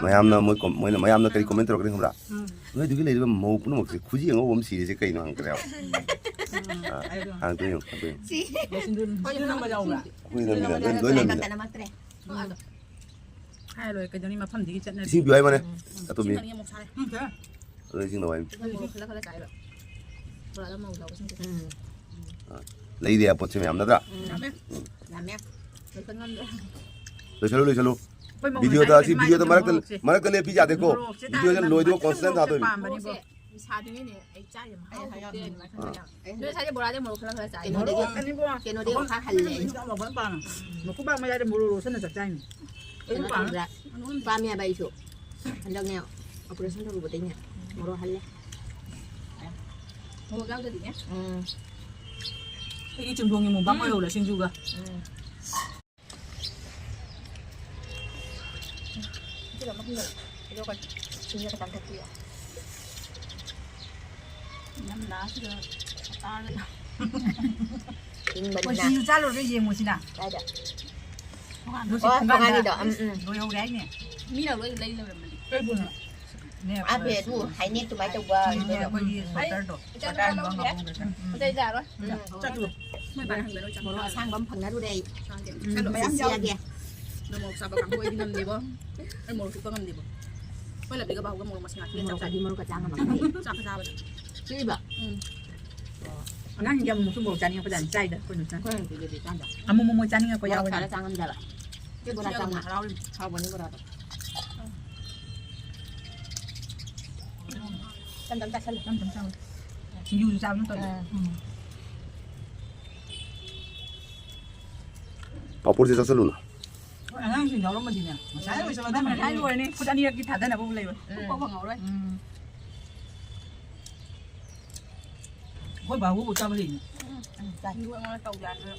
ꯃꯌꯥꯝꯅ ꯃꯣꯏ ꯀꯣꯝ-, ꯃꯣꯏꯅ, ꯃꯌꯥꯝꯅ ꯀꯔꯤ comment ꯇꯧꯔꯛꯀꯅꯤ ꯈꯪꯕ꯭ꯔꯥ? ꯎꯝ꯫ "ꯅꯣꯏꯗꯨꯒꯤ ꯂꯩꯔꯤꯕ ꯃꯧ ꯄꯨꯝꯅꯃꯛꯁꯦ ꯈꯨꯖꯤ ꯑꯉꯧꯕ ꯑꯃ ꯁꯤꯔꯤꯁꯦ ꯀꯩꯅꯣ?" ꯍꯪꯉꯛꯀꯅꯦꯕ꯫ ꯎꯝ꯫ ꯑꯥ, ꯍꯪꯉꯛꯇꯣꯏꯅꯤ, ꯍꯪꯉꯛꯇꯣꯏꯅꯤ꯫ ꯁꯤ꯫ ꯁꯤꯡꯖꯨ, ꯁꯤꯡꯖꯨ ꯅꯝꯕ ꯌꯥꯎꯕ꯭ꯔꯥ? ꯑꯩꯈꯣꯏ ꯅꯝꯃꯤꯟꯅ-, ꯂꯣꯏ, ꯂꯣꯏ ꯅꯝꯃꯤꯟꯅ꯫ ꯅꯝꯃꯛꯇ꯭ꯔꯦ꯫ ꯎꯝ꯫ ꯍꯥꯏꯔ ꯂꯣꯏꯔꯦ, ꯀꯩꯗꯧꯅꯤ, ꯃꯐꯝꯗꯨꯒꯤ ꯆꯠꯅꯕꯤ꯫ ꯏꯁꯤꯡ ꯄꯤꯌꯨ ꯍꯥꯏꯕꯅꯦ, ꯎꯝ꯫ ꯑꯇꯣꯝꯕꯤ꯫ ꯏꯁꯤꯡ ꯑꯅꯤ ꯑꯃꯨꯛ ꯁꯥꯔꯦ꯫ ꯎꯝ, ꯁꯦ꯫ ꯑꯗꯣ ꯏꯁꯤꯡ ꯂꯧ ꯍꯥꯏꯕꯅꯦ꯫ ꯈꯔ, ꯈꯔ ꯆꯥꯏꯕ꯫ ꯕꯣꯔꯥꯗ ꯃꯧ ꯂꯧꯕꯁꯤꯡꯁꯦ꯫ ꯎꯝ꯫ ꯑꯥ, ꯂꯩꯔꯦ ꯄꯣꯠꯁꯦ ꯃꯌꯥꯝ ꯅꯠꯇ꯭ꯔꯥ? ꯎꯝ꯫ ꯌꯥꯝꯃꯦ꯫ ꯌꯥꯝꯃꯦ꯫ ꯂꯣꯏꯁꯟ ꯉꯝꯗ꯭ꯔꯦ꯫ ꯂꯣꯏꯁꯜꯂꯨ, ꯂꯣꯏꯁꯜꯂꯨ꯫ ꯑꯩꯈꯣꯏ ꯃꯧ ꯚꯤꯗꯤꯑꯣꯗ, ꯂꯩꯀꯥꯏꯒꯤ ꯁꯤ ꯃꯥꯏꯗ ꯚꯤꯗꯤꯑꯣꯗ ꯃꯔꯛꯇ, ꯃꯣꯔꯣꯛꯁꯦ꯫ ꯃꯔꯛꯇ ꯂꯦꯞꯄꯤ ꯌꯥꯗꯦꯀꯣ꯫ ꯃꯣꯔꯣꯛꯁꯦ ꯚꯤꯗꯤꯑꯣꯁꯦ ꯇꯥꯍꯟꯕ ꯂꯣꯏꯗ꯭ꯔꯤꯕ ꯅꯠꯇ꯭ꯔꯒ constant ꯃꯣꯔꯣꯛꯁꯦ ꯊꯥꯗꯣꯏꯅꯤ꯫ ꯄꯥꯝꯕꯅꯤꯀꯣ꯫ ꯃꯣꯔꯣꯛꯁꯦ ꯁꯥꯗ꯭ꯔꯤꯉꯩꯅꯦ ꯑꯩ ꯆꯥꯏꯁꯦ ꯃꯍꯥꯎ ꯍꯥꯎꯇꯦ ꯍꯥꯏꯅ ꯑꯗꯨꯃꯥꯏꯅ ꯈꯟꯕ ꯌꯥꯎꯋꯦ꯫ ꯑꯥ꯫ ꯅꯣꯏ ꯁ꯭ꯋꯥꯏꯗ ꯕꯣꯔꯥꯗꯤ ꯃꯣꯔꯣꯛ ꯈꯔ ꯈꯔ ꯆꯥꯏ꯫ ꯀꯩꯅꯣꯗꯒꯤ, ꯃꯣꯔꯣꯛ ꯑꯅꯤꯕꯨ ꯀꯩꯅꯣꯗꯒꯤ ꯈꯔ ꯍꯜꯂꯦ ꯑꯩꯁꯨ꯫ ꯃꯣꯔꯣꯛ ꯐꯖꯅ ꯄꯥꯝꯃꯦ꯫ ꯃꯀꯨ ꯄꯥꯛ ꯃꯌꯥꯏꯗ ꯃꯣꯔꯣꯛ ꯂꯣꯠꯁꯤꯟꯅ ꯆꯞ ꯆꯥꯏꯅꯤ꯫ ꯑꯩꯁꯨ ꯀꯩꯅꯣ ꯄꯥꯝꯃꯦ꯫ ꯇꯧꯕ꯭ꯔꯥ? ꯄꯥꯝꯃꯦ ꯍꯥꯏꯕ ꯑꯩꯁꯨ꯫ ꯍꯟꯗꯛꯅꯦ operation ꯇꯧꯔꯨꯕꯗꯩꯅꯦ ꯃꯣꯔꯣꯛ ꯍꯜꯂꯦ꯫ ꯃꯣꯔꯣꯛ ꯌꯥꯎꯗꯗꯤꯅꯦ꯫ ꯎꯝ꯫ ꯑꯩꯒꯤ ꯆꯨꯝꯊꯣꯡꯒꯤ ꯃꯨꯛꯕꯥꯡ ꯎꯝ꯫ ꯑꯣꯏꯍꯧꯔꯦ ꯁꯤꯡꯖꯨꯒ꯫ ꯎꯝ꯫ ꯁꯤꯒ ꯑꯃ ꯄꯤꯔꯣ꯫ ꯑꯗꯨꯒ ꯁꯤꯡꯖꯨ ꯈꯛꯇꯪ ꯊꯛꯄꯤꯌꯣ꯫ ꯌꯥꯝ ꯂꯥꯁꯤꯗ ꯇꯥꯔꯒ꯫ ꯏꯪꯕꯅꯤꯅ꯫ ꯑꯩꯈꯣꯏ ꯁꯤꯡꯖꯨ ꯆꯥ ꯂꯣꯏꯔꯒ ꯌꯦꯡꯉꯨꯁꯤꯅ꯫ ꯀꯥꯏꯗ? ꯊꯣꯡꯒꯥꯟꯗ꯫ ꯑꯣ, ꯊꯣꯡꯒꯥꯟꯒꯤꯗꯣ꯫ ꯎꯝ, ꯎꯝ꯫ ꯂꯣꯏꯍꯧꯔꯦ ꯍꯥꯏꯅꯦ꯫ ꯃꯤꯅ ꯂꯣꯏ ꯂꯩ ꯂꯩꯔꯝꯃꯅꯤ꯫ ꯀꯩꯕꯨꯅꯣ? ꯑꯥ, ꯐꯦ, ꯑꯗꯨ ꯍꯥꯏꯅꯦꯛ ꯑꯗꯨꯃꯥꯏꯅ ꯇꯧꯕ ꯎꯝ, ꯀꯩꯅꯣꯗꯣ꯫ ꯑꯩꯈꯣꯏꯒꯤ ꯎꯝ꯫ ꯁ꯭ꯋꯦꯇꯔꯗꯣ꯫ ꯁ꯭ꯋꯦꯇꯔ ꯂꯣꯟꯕ ꯉꯥꯍꯣꯡꯗ꯭ꯔꯦ꯫ ꯎꯝ꯫ ꯑꯇꯩ ꯆꯥꯔꯣꯏ꯫ ꯎꯝ꯫ ꯆꯠꯂꯨ꯫ ꯃꯣꯏ ꯕꯥ ꯍꯪꯗꯅ ꯆꯠꯂꯨ꯫ ꯃꯣꯔꯣꯛ ꯑꯁꯥꯡꯕ ꯑꯃ ꯐꯪꯅꯔꯨꯔꯦ ꯑꯩ꯫ ꯆꯥꯒꯦ꯫ ꯎꯝ, ꯆꯠꯂꯨ꯫ ꯃꯌꯥꯝ ꯃꯌꯥꯝ ꯌꯥꯎꯔꯤ꯫ ꯆꯥꯒꯦ꯫ ꯅꯪ ꯃꯣꯔꯣꯛ ꯆꯥꯕ ꯀꯥꯡꯕꯨ ꯑꯩꯗꯤ ꯉꯝꯗꯦꯕꯣ꯫ ꯑꯩ ꯃꯣꯔꯣꯛ ꯆꯨꯞꯄ ꯉꯝꯗꯦꯕꯣ꯫ ꯑꯩꯈꯣꯏ ꯂꯕꯤꯒ ꯕꯥꯍꯨꯒ ꯃꯣꯔꯣꯛ ꯃꯁꯤꯡ ꯉꯥꯛꯇꯅꯦ ꯆꯥꯛ ꯃꯣꯔꯣꯛꯀꯗꯤ ꯆꯥꯏ꯫ ꯃꯣꯔꯣꯛꯀ ꯆꯥ ꯉꯝꯃꯛꯇꯦ꯫ ꯆꯥꯛꯀ ꯆꯥꯕꯗ꯫ ꯁꯤꯕ? ꯎꯝ꯫ ꯑꯉꯥꯡꯁꯤꯡꯗꯤ ꯑꯃꯨꯛꯁꯨ ꯃꯣꯔꯣꯛ ꯆꯥꯅꯤꯡꯉꯛꯄꯖꯥꯠꯅꯤ, ꯆꯥꯏꯗ ꯑꯩꯈꯣꯏꯅ ꯆꯥꯏ꯫ ꯑꯩꯈꯣꯏ ꯍꯧꯖꯤꯛꯇꯤ ꯆꯥꯗ꯫ ꯑꯃꯨꯛ ꯃꯣꯃꯣ ꯆꯥꯅꯤꯡꯉꯛꯄ ꯃꯣꯔꯣꯛ ꯌꯥꯎꯕꯅꯤ꯫ ꯆꯥꯔ ꯆꯥ ꯉꯝꯗꯕ꯫ ꯁꯤ ꯕꯣꯔꯥ ꯆꯥꯎꯅ ꯆꯥꯎꯅ꯫ ꯍꯔꯥꯎꯔꯤꯕ꯫ ꯍꯥꯎꯕꯅꯤ ꯕꯣꯔꯥꯗꯣ꯫ ꯇꯝ ꯇꯝ ꯆꯥꯁꯜꯂꯨ꯫ ꯇꯝ ꯇꯝ ꯆꯥꯎ꯫ ꯁꯤꯡꯖꯨꯁꯨ ꯆꯥꯕ ꯅꯠꯇ꯭ꯔꯣ? ꯑꯥ꯫ ꯎꯝ꯫ ꯄꯥꯐꯣꯔꯁꯦ ꯆꯥꯁꯜꯂꯨꯅ꯫ ꯍꯣꯏ, ꯑꯉꯥꯡꯁꯤꯡ ꯌꯥꯎꯔꯝꯃꯗꯤꯅꯦ꯫ ꯉꯁꯥꯏ ꯎꯝ꯫ ꯂꯣꯏꯁꯜꯂꯗꯝꯅꯦ꯫ ꯉꯁꯥꯏ ꯂꯣꯏꯔꯅꯤ꯫ ꯈꯨꯠ ꯑꯅꯤꯔꯛꯇꯤ ꯊꯥꯗꯅꯕ ꯑꯃꯨꯛ ꯂꯩꯕ꯫ ꯎꯝ꯫ ꯄꯣꯛꯄ ꯐꯪꯍꯧꯔꯣꯏ꯫ ꯎꯝ꯫ ꯑꯩꯈꯣꯏ ꯕꯥꯕꯨ ꯆꯥꯕ ꯂꯩꯅꯦ꯫ ꯎꯝ, ꯆꯥꯏ꯫ ꯁꯤꯡꯖꯨ ꯑꯩꯉꯣꯟꯗ ꯇꯧ ꯌꯥꯗ꯭ꯔꯦ꯫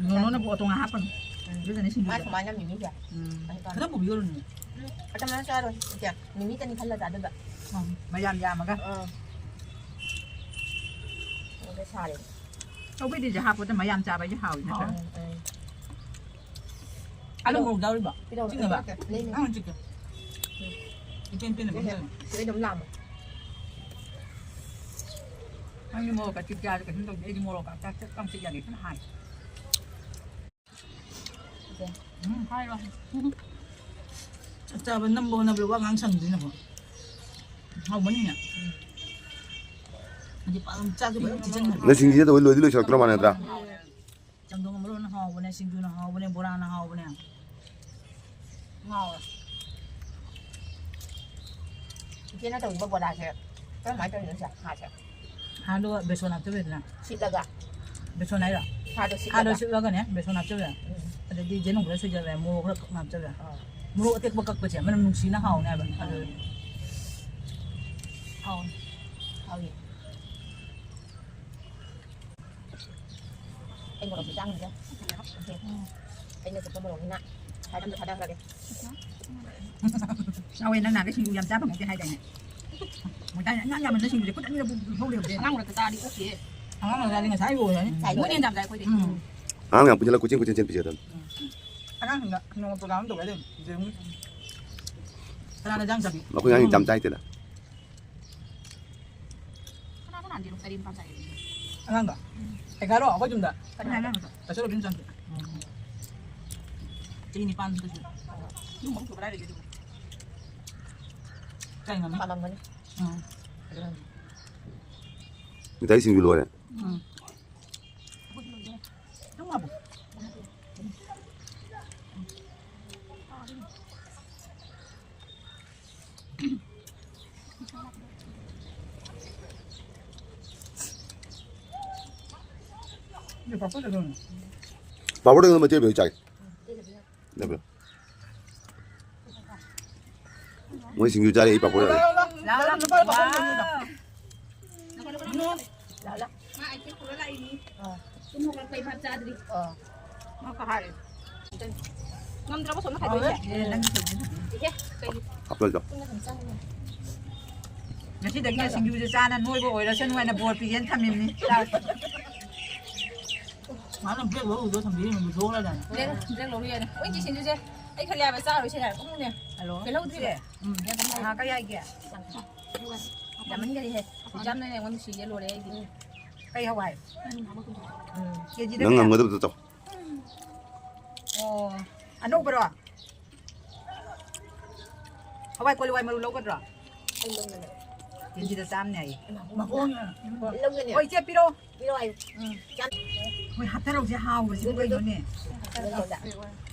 ꯅꯣꯅꯣꯅꯕꯨ ꯑꯇꯣꯉꯥꯟ ꯍꯥꯞꯄꯅꯨ꯫ ꯎꯝ꯫ ꯑꯗꯨꯗꯅꯦ ꯁꯤꯡꯖꯨ ꯃꯥ ꯆꯥꯕ꯫ ꯁꯨꯃꯥꯏꯅ ꯃꯤꯃꯤꯁꯦ꯫ ꯎꯝ꯫ ꯈꯤꯇꯪ ꯄꯨꯕꯤꯌꯣ, ꯅꯣꯅꯣ꯫ ꯎꯝ, ꯑꯇꯣꯝꯕꯅ ꯆꯥꯔꯣꯏ, ꯏꯆꯦ꯫ ꯃꯤꯃꯤ ꯆꯅꯤ ꯈꯜꯂ ꯆꯥꯗꯣꯏꯕ꯫ ꯎꯝ, ꯃꯌꯥꯝ ꯌꯥꯝꯃꯒ꯫ ꯑꯥ꯫ ꯑꯗꯨꯒ ꯁꯥꯔꯦ꯫ ꯁꯧꯒ꯭ꯔꯤꯗꯤꯁꯦ ꯍꯥꯞꯄꯗ ꯃꯌꯥꯝ ꯆꯥꯕ ꯍꯥꯏꯁꯦ ꯍꯥꯎꯋꯤ ꯅꯠꯇ꯭ꯔꯥ? ꯎꯝ, ꯎꯝ꯫ ꯑꯗꯣ ꯃꯣꯔꯣꯛ ꯌꯥꯎꯔꯤꯕꯣ? ꯀꯩꯗꯧꯔꯦ? ꯆꯤꯛꯅꯕ? ꯂꯩꯅꯦ꯫ ꯑꯪ, ꯆꯤꯛꯀꯦ꯫ ꯎꯝ꯫ ꯏꯄꯦꯟ ꯄꯦꯟꯅ ꯁꯤꯗ, ꯄꯦꯟꯖꯔꯦ꯫ ꯁꯤꯗ ꯑꯗꯨꯝ ꯂꯥꯛꯑꯝꯃꯣ꯫ ꯅꯪꯗꯤ ꯃꯣꯔꯣꯛꯀ ꯆꯤꯛ ꯆꯥꯗ ꯀꯩꯁꯨꯝ ꯇꯧꯗꯦ꯫ ꯑꯩꯗꯤ ꯃꯣꯔꯣꯛꯀ ꯆꯥꯛ ꯆꯤꯛ ꯌꯥꯗꯦ꯫ ꯁꯨꯝ ꯍꯥꯏ꯫ ꯎꯝ, ꯍꯥꯏꯔꯣ꯫ ꯆꯥꯛ ꯆꯥꯕ ꯅꯝꯕ ꯍꯣꯠꯅꯕꯗ ꯋꯥ ꯉꯥꯡ ꯁꯪꯗ꯭ꯔꯤꯅꯦꯀꯣ꯫ ꯍꯥꯎꯕꯅꯤꯅꯦ꯫ ꯍꯥꯏꯗꯤ ꯄꯥꯛ ꯆꯥꯛꯁꯨ ꯐꯖꯅ ꯊꯤꯖꯤꯟꯕ꯫ ꯅꯣꯏ ꯁꯤꯡꯁꯤꯗ ꯇꯧꯕ ꯂꯣꯏꯗꯤ ꯂꯣꯏꯁꯤꯜꯂꯛꯇ꯭ꯔꯣ ꯃꯥꯟꯅꯗ꯭ꯔꯥ? ꯆꯝꯊꯣꯡ ꯑꯃ ꯂꯣꯟꯅ ꯍꯥꯎꯕꯅꯦ, ꯁꯤꯡꯖꯨꯅ ꯍꯥꯎꯕꯅꯦ, ꯕꯣꯔꯥꯅ ꯍꯥꯎꯕꯅꯦ꯫ ꯉꯥꯎꯔꯦ꯫ ꯏꯆꯦꯅ ꯇꯧꯔꯤꯕ ꯕꯣꯔꯥꯁꯦ ꯀꯔꯝꯍꯥꯏꯅ ꯇꯧꯔꯤꯅꯣ ꯁꯦ? ꯍꯥꯁꯦ? ꯍꯥꯗꯣ ꯕꯦꯁꯣꯟ ꯍꯥꯞꯆꯜꯂꯦꯗꯅ꯫ ꯁꯤꯠꯂꯒ? ꯕꯦꯁꯣꯟ ꯍꯥꯏꯔꯣ? ꯍꯥꯗꯣ ꯁꯤꯠꯂꯒ? ꯍꯥꯗꯣ ꯁꯤꯠꯂꯒꯅꯦ, ꯕꯦꯁꯣꯟ ꯍꯥꯞꯆꯜꯂꯦ꯫ ꯎꯝ꯫ ꯑꯗꯒꯤ ꯌꯦꯅꯨꯝ ꯈꯔ ꯁꯣꯏꯖꯜꯂꯦ, ꯃꯣꯔꯣꯛ ꯈꯔ ꯈꯛ ꯍꯥꯞꯆꯜꯂꯦ꯫ ꯑꯥ꯫ ꯃꯣꯔꯣꯛ ꯑꯇꯦꯛꯄ ꯀꯛꯄꯁꯦ ꯃꯅꯝ ꯅꯨꯡꯁꯤꯅ ꯍꯥꯎꯅꯦ ꯍꯥꯏꯕ꯫ ꯑꯥ꯫ ꯑꯗꯨ ꯍꯥꯎꯅꯤ꯫ ꯍꯥꯎꯅꯤ꯫ ꯑꯩ ꯃꯣꯔꯣꯛꯁꯦ ꯆꯥꯡꯉꯤꯗ꯫ ꯑꯩꯅ ꯆꯨꯞꯄ ꯃꯣꯔꯣꯛꯅꯤꯅ ꯊꯥꯗ-, ꯊꯥꯗꯈ꯭ꯔꯒꯦ꯫ ꯆꯥꯎꯋꯦ, ꯅꯪ ꯅꯍꯥꯟꯒꯩ ꯁꯤꯡꯖꯨ ꯌꯥꯝ ꯆꯥ ꯐꯪꯉꯛꯇꯦ ꯍꯥꯏꯗꯥꯏꯅꯦ? ꯃꯣꯏꯗꯥꯏꯅ ꯑꯉꯥꯡ ꯌꯥꯝꯃꯟꯗ ꯁꯤꯡꯖꯨꯁꯦ ꯈꯨꯠ ꯑꯅꯤꯔꯛ ꯐꯥꯎ ꯂꯩꯍꯧꯗꯦ꯫ ꯑꯉꯥꯡ ꯃꯔꯛꯇ ꯆꯥꯔꯗꯤ ꯑꯣꯛꯇꯦ꯫ ꯑꯉꯥꯡ ꯃꯆꯥꯗꯤ ꯉꯁꯥꯏ ꯂꯣꯏꯔꯅꯤ꯫ ꯉꯁꯥꯏ ꯂꯣꯏꯔꯦ꯫ ꯃꯣꯏꯅ ꯌꯥꯝ ꯆꯥꯏ ꯑꯩꯈꯣꯏꯗꯤ꯫ ꯎꯝ꯫ ꯑꯉꯥꯡ ꯌꯥꯝ ꯄꯨꯟꯁꯤꯜꯂ ꯀꯣꯏꯆꯦꯟ ꯀꯣꯏꯆꯦꯟ ꯆꯦꯟ ꯄꯤꯖꯗꯕꯅꯤ꯫ ꯑꯉꯥꯡꯁꯤꯡꯗ ꯅꯣꯡꯃ program ꯑꯃ ꯇꯧꯒꯦ ꯍꯥꯏꯗꯣꯏꯅꯤ꯫ ꯌꯦꯔꯨꯝ꯫ ꯀꯅꯥꯅ ꯌꯥꯝ ꯆꯥꯕꯤ? ꯑꯩꯈꯣꯏ ꯑꯉꯥꯡꯁꯤꯡ ꯌꯥꯝ ꯆꯥꯏꯗꯅ꯫ ꯀꯅꯥ ꯀꯅꯥ ꯌꯦꯔꯨꯝ ꯇꯔꯦꯠ ꯅꯤꯄꯥꯜ ꯆꯥꯏ? ꯑꯉꯥꯡꯗꯣ? ꯎꯝ꯫ ꯀꯩꯀꯥꯔꯣ ꯑꯩꯈꯣꯏ ꯌꯨꯝꯗ? ꯀꯅꯥ ꯑꯉꯥꯡꯗꯣ? ꯀꯩꯁꯨ ꯂꯣꯏ ꯆꯥꯗꯦ꯫ ꯎꯝ꯫ ꯆꯍꯤ ꯅꯤꯄꯥꯟ ꯀꯩꯁꯨ꯫ ꯌꯨꯝ ꯑꯍꯨꯝ ꯁꯨꯕ ꯀꯗꯥꯏꯗꯒꯤ ꯑꯗꯨꯕꯨ? ꯆꯥꯏ ꯉꯝꯅꯤ꯫ ꯄꯥꯝꯃꯝꯒꯅꯤ꯫ ꯎꯝ꯫ ꯑꯗꯨꯅꯅꯤ꯫ ꯃꯤꯊꯥꯏ ꯁꯤꯡꯖꯨ ꯂꯣꯏꯔꯦ꯫ ꯎꯝ꯫ ꯑꯗꯨꯝ ꯍꯥꯞꯄꯨ꯫ ꯄꯥꯄꯣꯔꯗ ꯃꯆꯦꯠ ꯑꯃ ꯆꯥꯏ꯫ ꯅꯠꯇ꯭ꯔꯣ? ꯃꯣꯏ ꯁꯤꯡꯖꯨ ꯆꯥꯔꯦ, ꯑꯩ ꯄꯥꯄꯣꯔ ꯆꯥꯔꯦ꯫ ꯂꯥꯎ, ꯂꯥꯎ, ꯂꯥꯎ, ꯂꯥꯎ꯫ ꯂꯥꯛꯑꯣ, ꯂꯥꯛꯑꯣ꯫ ꯃꯥ ꯑꯩ ꯄꯨꯔ ꯂꯥꯛꯏꯅꯤ꯫ ꯑꯥ꯫ ꯇꯨꯝ ꯍꯧꯒꯠꯂꯛꯄꯩ ꯚꯥꯞ ꯆꯥꯗ꯭ꯔꯤ꯫ ꯑꯥ꯫ ꯃꯥ ꯀꯍꯥꯏ꯫ ꯉꯝꯗ꯭ꯔꯕ ꯁꯣꯝꯗ ꯍꯥꯏꯗꯣꯛꯏꯁꯦ? ꯑꯦ, ꯅꯪꯒꯤ ꯁꯔꯨꯛꯁꯦ ꯍꯥꯞꯄꯤꯌꯨ꯫ ꯏꯍꯦ, ꯀꯩꯒꯤ? ꯍꯥꯞꯆꯜꯂꯣ꯫ ꯇꯨꯝꯅ ꯑꯗꯨꯝ ꯆꯪꯉꯣ꯫ ꯉꯁꯤꯗꯒꯤ ꯁꯤꯡꯖꯨꯁꯦ ꯆꯥꯅ ꯅꯣꯏꯕ ꯑꯣꯏꯔꯁꯅꯨ ꯍꯥꯏꯅ ꯕꯣꯔ ꯄꯤꯒꯦꯅ ꯊꯝꯃꯤꯕꯅꯤ꯫ ꯆꯥꯎ꯫ ꯃꯥꯅ ꯕ꯭ꯂꯦꯛ ꯂꯧꯔꯨꯗꯣ ꯊꯝꯕꯤꯔꯤꯅꯦ, ꯃꯨꯊꯣꯛꯈ꯭ꯔꯗꯥꯅ꯫ ꯕ꯭ꯂꯦꯛ, ꯕ꯭ꯂꯦꯛ ꯂꯧꯔꯨ ꯌꯥꯅꯤ꯫ ꯃꯣꯏꯒꯤ ꯁꯤꯡꯖꯨꯁꯦ ꯑꯩ ꯈꯜꯂꯦ ꯍꯥꯏꯕ ꯆꯥꯔꯣꯏꯁꯦ ꯍꯥꯏꯕ꯫ ꯎꯝꯅꯦ꯫ ꯍꯜꯂꯣ꯫ ꯀꯩ ꯂꯧꯗ꯭ꯔꯤꯕ? ꯏꯆꯦ꯫ ꯎꯝ꯫ ꯌꯥꯝ ꯉꯥ ꯀꯌꯥ ꯍꯥꯏꯒꯦ? ꯌꯥꯝꯃꯟꯈꯔꯦꯍꯦ꯫ ꯏꯆꯝꯅꯅꯦ ꯑꯩꯉꯣꯟꯗ ꯅꯨꯡꯁꯤꯌꯦ ꯂꯣꯏꯔꯦ ꯑꯩꯗꯤ꯫ ꯎꯝ꯫ ꯀꯩ ꯍꯋꯥꯏ? ꯎꯝ꯫ ꯀꯦꯖꯤꯗ ꯅꯪ ꯀꯌꯥ? ꯉꯝꯒꯗꯕꯗꯣ ꯇꯧ꯫ ꯑꯣ꯫ ꯑꯅꯧꯕꯔꯣ? ꯍꯋꯥꯏ ꯀꯣꯂꯤ ꯍꯋꯥꯏ ꯃꯔꯨ ꯂꯧꯒꯗ꯭ꯔꯣ? ꯑꯩ ꯂꯧꯒꯅꯤ꯫ ꯀꯦꯖꯤꯗ ꯆꯥꯝꯅꯦ ꯍꯥꯏꯌꯦ꯫ ꯃꯈꯣꯡꯅ꯫ ꯂꯧꯒꯅꯤ꯫ ꯍꯣꯏ, ꯏꯆꯦ, ꯄꯤꯔꯛꯑꯣ꯫ ꯄꯤꯔꯛꯑꯣ ꯍꯥꯏꯌꯨ꯫ ꯎꯝ꯫ ꯆꯥꯝ-꯫ ꯍꯣꯏ, ꯍꯥꯞꯊꯔꯛꯎꯁꯦ, ꯍꯥꯎꯕꯁꯤꯕꯨ ꯀꯩꯅꯣꯅꯦ꯫ ꯍꯥꯞꯊꯔꯛꯑꯣ꯫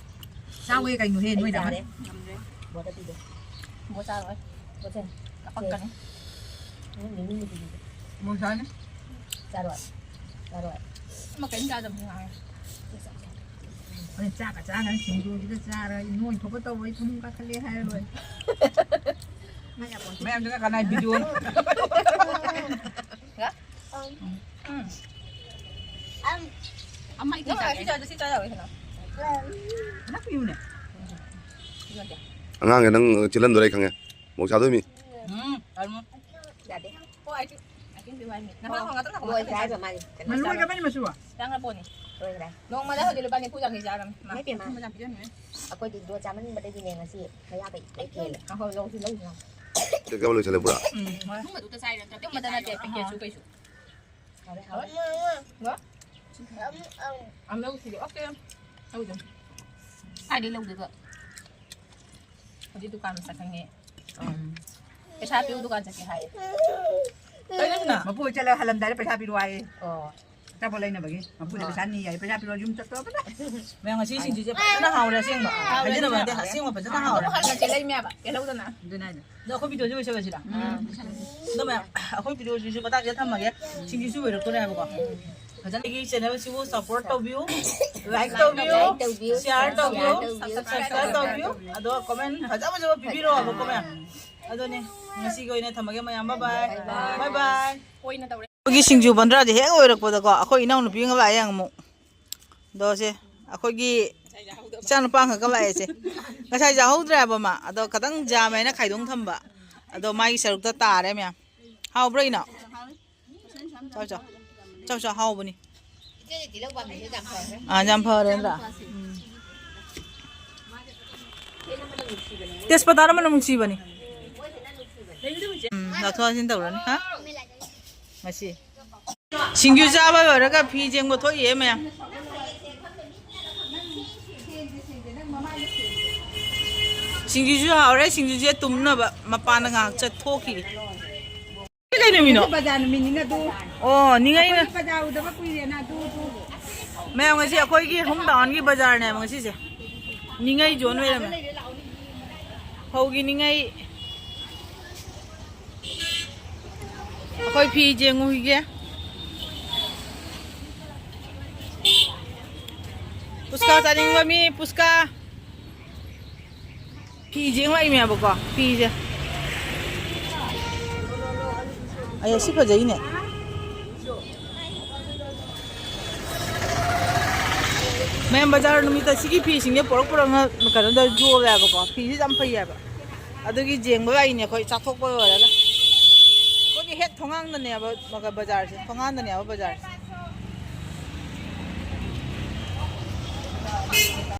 ꯆꯥꯎꯋꯦ ꯀꯩꯅꯣꯍꯦ, ꯑꯩ ꯅꯣꯏꯅ꯫ ꯆꯥꯔꯦ꯫ ꯉꯝꯗ꯭ꯔꯦ꯫ ꯕꯣꯠꯇ ꯄꯤꯒꯦ꯫ ꯕꯣꯠ ꯆꯥꯔꯣꯏ꯫ ꯕꯣꯠꯁꯦ꯫ ꯀꯥꯄꯛꯀꯅꯤ꯫ ꯎꯝ, ꯃꯤꯃꯤ ꯃꯤꯃꯤ ꯄꯤꯒꯦ꯫ ꯕꯣꯠ ꯆꯥꯅꯤ꯫ ꯆꯥꯔꯣꯏ꯫ ꯆꯥꯔꯣꯏ꯫ ꯑꯃ ꯀꯔꯤꯝ ꯆꯥꯗꯕꯅꯤ ꯉꯥꯏꯔꯦ꯫ ꯍꯣꯔꯦꯟ ꯆꯥꯛꯀ ꯆꯥꯅ ꯁꯤꯡꯖꯨꯁꯤꯗ ꯆꯥꯔ ꯅꯣꯏ ꯊꯣꯛꯄ ꯇꯧꯔꯣꯏ, ꯐꯃꯨꯡ ꯀꯥꯈꯠꯂꯦ ꯍꯥꯏꯔ ꯂꯣꯏꯔꯦ꯫ ꯃꯌꯥꯝꯗꯨꯅ ꯀꯅꯥꯏ ꯚꯤꯗꯤꯑꯣꯅꯣ? ꯎꯝ꯫ ꯑꯃ ꯏꯊꯟ ꯅꯪ ꯆꯥꯒꯦ꯫ ꯁꯤ ꯆꯥ-, ꯁꯤ ꯆꯥ ꯌꯥꯔꯣꯏ ꯀꯩꯅꯣ? ꯅꯪ ꯄꯤꯌꯨꯅꯦ꯫ ꯁꯤ ꯅꯠꯇꯦ꯫ ꯑꯉꯥꯡꯒ ꯅꯪ ꯆꯦꯜꯍꯟꯗꯣꯔꯦ ꯑꯩ ꯈꯪꯉꯦ꯫ ꯃꯣꯔꯣꯛ ꯆꯥꯗꯣꯏ ꯃꯤ꯫ ꯎꯝ, ꯀꯩꯅꯣ꯫ ꯌꯥꯗꯦ꯫ ꯑꯣ, ꯑꯩꯁꯨ, ꯑꯩꯁꯨ ꯄꯤꯌꯨ ꯍꯥꯏꯅꯤ꯫ ꯅꯍꯥꯟ ꯍꯣꯏ, ꯍꯪꯉꯛꯇꯅ ꯍꯪꯉꯛꯇꯅ ꯂꯣꯏꯈ꯭ꯔꯦ ꯍꯥꯏꯕ ꯃꯥꯗꯤ꯫ ꯀꯩꯅꯣ ꯃꯅꯨꯡ ꯆꯥꯕ? ꯑꯣꯏꯗꯕꯅꯤ ꯃꯆꯨ꯫ ꯆꯥꯡꯅ ꯄꯣꯠꯅꯤ꯫ ꯂꯣꯏꯈ꯭ꯔꯦ꯫ ꯅꯣꯡꯃꯗ ꯍꯧꯖꯤꯛ ꯂꯨꯄꯥ ꯅꯤꯐꯨ ꯌꯥꯡꯈꯩ ꯆꯥꯔꯝꯅꯤ꯫ ꯃꯥ ꯏꯃꯥꯏ ꯄꯦꯝꯃ꯫ ꯅꯤꯐꯨ ꯌꯥꯡꯈꯩ ꯆꯥꯔꯝꯅꯤ꯫ ꯑꯩꯈꯣꯏꯗꯤ ꯗꯣ ꯆꯥꯃꯟꯕꯗꯒꯤꯅꯦ ꯉꯁꯤ ꯃꯌꯥ ꯀꯩ ꯂꯣꯏ ꯀꯦꯜꯂꯦ꯫ ꯑꯍꯣꯏ, ꯂꯧꯁꯤ, ꯂꯧꯁꯤ, ꯂꯧꯁꯤ꯫ ꯀꯩ ꯀꯩ ꯂꯣꯏꯁꯜꯂꯦ ꯄꯨꯔꯥ? ꯎꯝ, ꯍꯣꯏ꯫ ꯑꯊꯨꯝꯕꯗꯨꯇ ꯆꯥꯏꯔ ꯅꯠꯇ꯭ꯔꯣ? ꯑꯊꯨꯝꯕꯗ ꯅꯠꯇꯦ, ꯄꯦꯀꯦꯠꯁꯨ ꯀꯩꯁꯨ꯫ ꯍꯥꯎꯔꯦ, ꯍꯥꯎꯔꯦ꯫ ꯍꯥꯎꯔꯦ꯫ ꯑꯝ, ꯑꯝ꯫ ꯑꯝ, ꯂꯧꯁꯤꯗꯤ, ꯑꯣꯀꯦ꯫ ꯂꯧꯗꯣ꯫ ꯀꯥꯏꯗꯩ ꯂꯧꯗꯣꯏꯕ? ꯍꯧꯖꯤꯛ ꯗꯨꯀꯥꯟ ꯃꯁꯛ ꯈꯪꯉꯦ꯫ ꯎꯝ꯫ ꯄꯩꯁꯥ ꯄꯤꯌꯨ, ꯗꯨꯀꯥꯟ ꯆꯠꯀꯦ ꯍꯥꯏꯌꯦ꯫ ꯀꯩꯅꯣ ꯁꯤꯅ? ꯃꯄꯨ ꯍꯣꯏ ꯆꯠꯂꯒ ꯍꯜꯂꯝꯗꯥꯏꯗ ꯄꯩꯁꯥ ꯄꯤꯔꯛꯑꯣ ꯍꯥꯏꯌꯦ꯫ ꯑꯣ꯫ ꯑꯆꯥꯄꯣꯠ ꯂꯩꯅꯕꯒꯤ꯫ ꯃꯄꯨꯗ ꯑꯣ꯫ ꯄꯩꯁꯥ ꯅꯤ ꯍꯥꯏꯌꯦ, ꯄꯩꯁꯥ ꯄꯤꯔꯛꯑꯣ, ꯌꯨꯝ ꯆꯠꯇꯣꯔꯕꯅꯦ꯫ ꯃꯌꯥꯝ ꯉꯁꯤ ꯁꯤꯡꯖꯨꯁꯦ ꯐꯖꯅ ꯍꯥꯎꯔꯦ ꯑꯁꯦꯡꯕ꯫ ꯍꯥꯎꯔꯦ ꯍꯥꯏꯖꯗꯕ ꯅꯠꯇꯦ, ꯑꯁꯦꯡꯕ꯫ ꯑꯁꯦꯡꯕ ꯐꯖꯅ ꯍꯥꯎꯔꯦ꯫ ꯑꯃꯨꯛ ꯍꯜꯂꯁꯦ ꯂꯩꯃꯦꯕ, ꯀꯩ ꯂꯧꯗꯅ? ꯑꯗꯨꯅ ꯍꯥꯏꯁꯦ꯫ ꯑꯗꯣ ꯑꯩꯈꯣꯏ ꯚꯤꯗꯤꯑꯣꯁꯦ ꯂꯣꯏꯁꯜꯂꯁꯤꯔꯥ? ꯑꯥ꯫ ꯑꯗꯣ ꯃꯌꯥꯝ, ꯑꯩꯈꯣꯏ ꯚꯤꯗꯤꯑꯣꯁꯤꯁꯨ ꯃꯇꯥꯡꯁꯤꯗ ꯊꯝꯃꯒꯦ꯫ ꯁꯤꯡꯖꯨꯁꯨ ꯂꯣꯏꯔꯛꯇꯣꯔꯦ ꯍꯥꯏꯕꯀꯣ꯫ ꯐꯖꯅ ꯑꯩꯒꯤ ꯆꯦꯅꯦꯜꯁꯤꯕꯨ ꯁꯞꯄꯣꯔꯠ ꯇꯧꯕꯤꯌꯨ, ꯂꯥꯏꯛ ꯇꯧꯕꯤꯌꯨ, ꯂꯥꯏꯛ ꯇꯧꯕꯤꯌꯨ, ꯁꯤꯌꯥꯔ ꯇꯧꯕꯤꯌꯨ, ꯁꯤꯌꯥꯔ ꯇꯧꯕꯤꯌꯨ, ꯁꯕꯁꯀ꯭ꯔꯥꯏꯕ ꯁꯕꯁꯀ꯭ꯔꯥꯏꯕ ꯇꯧꯕꯤꯌꯨ꯫ ꯇꯧꯕꯤꯌꯨ꯫ ꯑꯗꯣ ꯀꯣꯃꯦꯟ ꯐꯖ ꯐꯖꯕ ꯄꯤꯕꯤꯔꯛꯑꯣꯕꯀꯣ ꯃꯌꯥꯝ꯫ ꯑꯗꯨꯅꯦ ꯉꯁꯤꯒꯤ ꯑꯣꯏꯅ ꯊꯝꯃꯒꯦ ꯃꯌꯥꯝ, ꯕꯥꯏ ꯕꯥꯏ꯫ ꯕꯥꯏ ꯕꯥꯏ꯫ ꯕꯥꯏ ꯕꯥꯏ꯫ ꯑꯣꯏꯅ ꯇꯧꯔꯦ꯫ ꯑꯩꯈꯣꯏꯒꯤ ꯁꯤꯡꯖꯨ ꯕꯟꯗ꯭ꯔꯥꯁꯦ ꯍꯦꯛ ꯑꯣꯏꯔꯛꯄꯗꯀꯣ, ꯑꯩꯈꯣꯏ ꯏꯅꯥꯎꯅꯨꯄꯤ ꯑꯃꯒ ꯂꯥꯛꯑꯦ ꯑꯃꯨꯛ꯫ ꯑꯗꯣ ꯁꯦ, ꯑꯩꯈꯣꯏꯒꯤ ꯏꯆꯥꯅꯨꯄꯥ ꯑꯃꯈꯛꯀ ꯂꯥꯛꯑꯦ ꯁꯦ꯫ ꯉꯁꯥꯏ ꯆꯥꯍꯧꯗ꯭ꯔꯦ ꯍꯥꯏꯕ ꯃꯥ꯫ ꯑꯗꯣ ꯈꯇꯪ ꯌꯥꯝꯃꯦꯅ ꯈꯥꯏꯗꯣꯛ ꯊꯝꯕ꯫ ꯑꯗꯣ ꯃꯥꯒꯤ ꯁꯔꯨꯛꯇ ꯇꯥꯔꯦ ꯃꯌꯥꯝ꯫ ꯍꯥꯎꯕ꯭ꯔꯣ ꯏꯅꯥꯎ? ꯆꯥꯎ, ꯆꯥꯎ꯫ ꯆꯥꯎ, ꯆꯥꯎ, ꯍꯥꯎꯕꯅꯤ꯫ ꯑꯥ, ꯌꯥꯝ ꯐꯔꯦ ꯅꯠꯇ꯭ꯔꯥ? ꯎꯝ꯫ ꯇꯦꯖꯄꯇꯥꯅ ꯃꯅꯝ ꯅꯨꯡꯁꯤꯕꯅꯤ꯫ ꯎꯝ, ꯂꯧꯊꯣꯛ ꯂꯧꯁꯤꯟ ꯇꯧꯔꯅꯤ꯫ ꯍꯥ? ꯉꯁꯤ꯫ ꯁꯤꯡꯖꯨ ꯆꯥꯕ ꯂꯣꯏꯔꯒ ꯐꯤ ꯌꯦꯡꯕ ꯊꯣꯛꯏꯌꯦ ꯃꯌꯥꯝ꯫ ꯁꯤꯡꯖꯨꯁꯨ ꯍꯥꯎꯔꯦ, ꯁꯤꯡꯖꯨꯁꯦ ꯇꯨꯝꯅꯕ ꯃꯄꯥꯟꯗ ꯉꯥꯏꯍꯥꯛ ꯆꯠꯊꯣꯛꯈꯤꯒꯦ꯫ ꯀꯩ ꯅꯨꯃꯤꯠꯅꯣ? ꯕꯖꯥꯔ ꯅꯨꯃꯤꯠꯅꯤꯅ ꯑꯗꯨ꯫ ꯑꯣ, ꯅꯤꯡꯉꯩꯅ꯫ ꯑꯩꯈꯣꯏꯗꯤ ꯕꯖꯥꯔ ꯎꯗꯕ ꯀꯨꯏꯔꯦꯅ ꯑꯗꯨ, ꯑꯗꯨ꯫ ꯃꯌꯥꯝ, ꯉꯁꯤ ꯑꯩꯈꯣꯏꯒꯤ ꯍꯣꯝ ꯇꯥꯎꯟꯒꯤ ꯕꯖꯥꯔꯅꯦꯕ ꯉꯁꯤꯁꯦ꯫ ꯅꯤꯡꯉꯩ ꯖꯣꯟ ꯑꯣꯏꯔꯝꯃꯦ꯫ ꯐꯧꯒꯤ ꯅꯤꯡꯉꯩ꯫ ꯑꯩꯈꯣꯏ ꯐꯤ ꯌꯦꯡꯉꯨꯈꯤꯒꯦ꯫ ꯄꯨꯁꯀꯥ ꯆꯥꯅꯤꯡꯕ ꯃꯤ, ꯄꯨꯁꯀꯥ꯫ ꯐꯤ ꯌꯦꯡꯂꯛꯏꯅꯦꯕꯀꯣ, ꯐꯤꯁꯦ꯫ ꯑꯩ ꯁꯤ ꯐꯖꯩꯅꯦ꯫ ꯃꯌꯥꯝ, ꯕꯖꯥꯔ ꯅꯨꯃꯤꯠꯇ ꯁꯤꯒꯤ ꯐꯤꯁꯤꯡꯁꯦ ꯄꯨꯔꯛ ꯄꯨꯔꯛꯅ ꯀꯩꯅꯣꯗ ꯌꯣꯜꯂꯦꯕꯀꯣ꯫ ꯐꯤꯁꯦ ꯌꯥꯝ ꯐꯩꯌꯦꯕ꯫ ꯑꯗꯨꯒꯤ ꯌꯦꯡꯕ ꯂꯥꯛꯏꯅꯦ ꯑꯩꯈꯣꯏ, ꯆꯥꯊꯣꯛꯄ ꯂꯣꯏꯔꯒ꯫ ꯑꯩꯈꯣꯏꯒꯤ ꯍꯦꯛ ꯊꯣꯡꯒꯥꯡꯗꯅꯦꯕ ꯕꯖꯥꯔꯁꯦ, ꯊꯣꯡꯒꯥꯟꯗꯅꯦꯕ ꯕꯖꯥꯔꯁꯦ꯫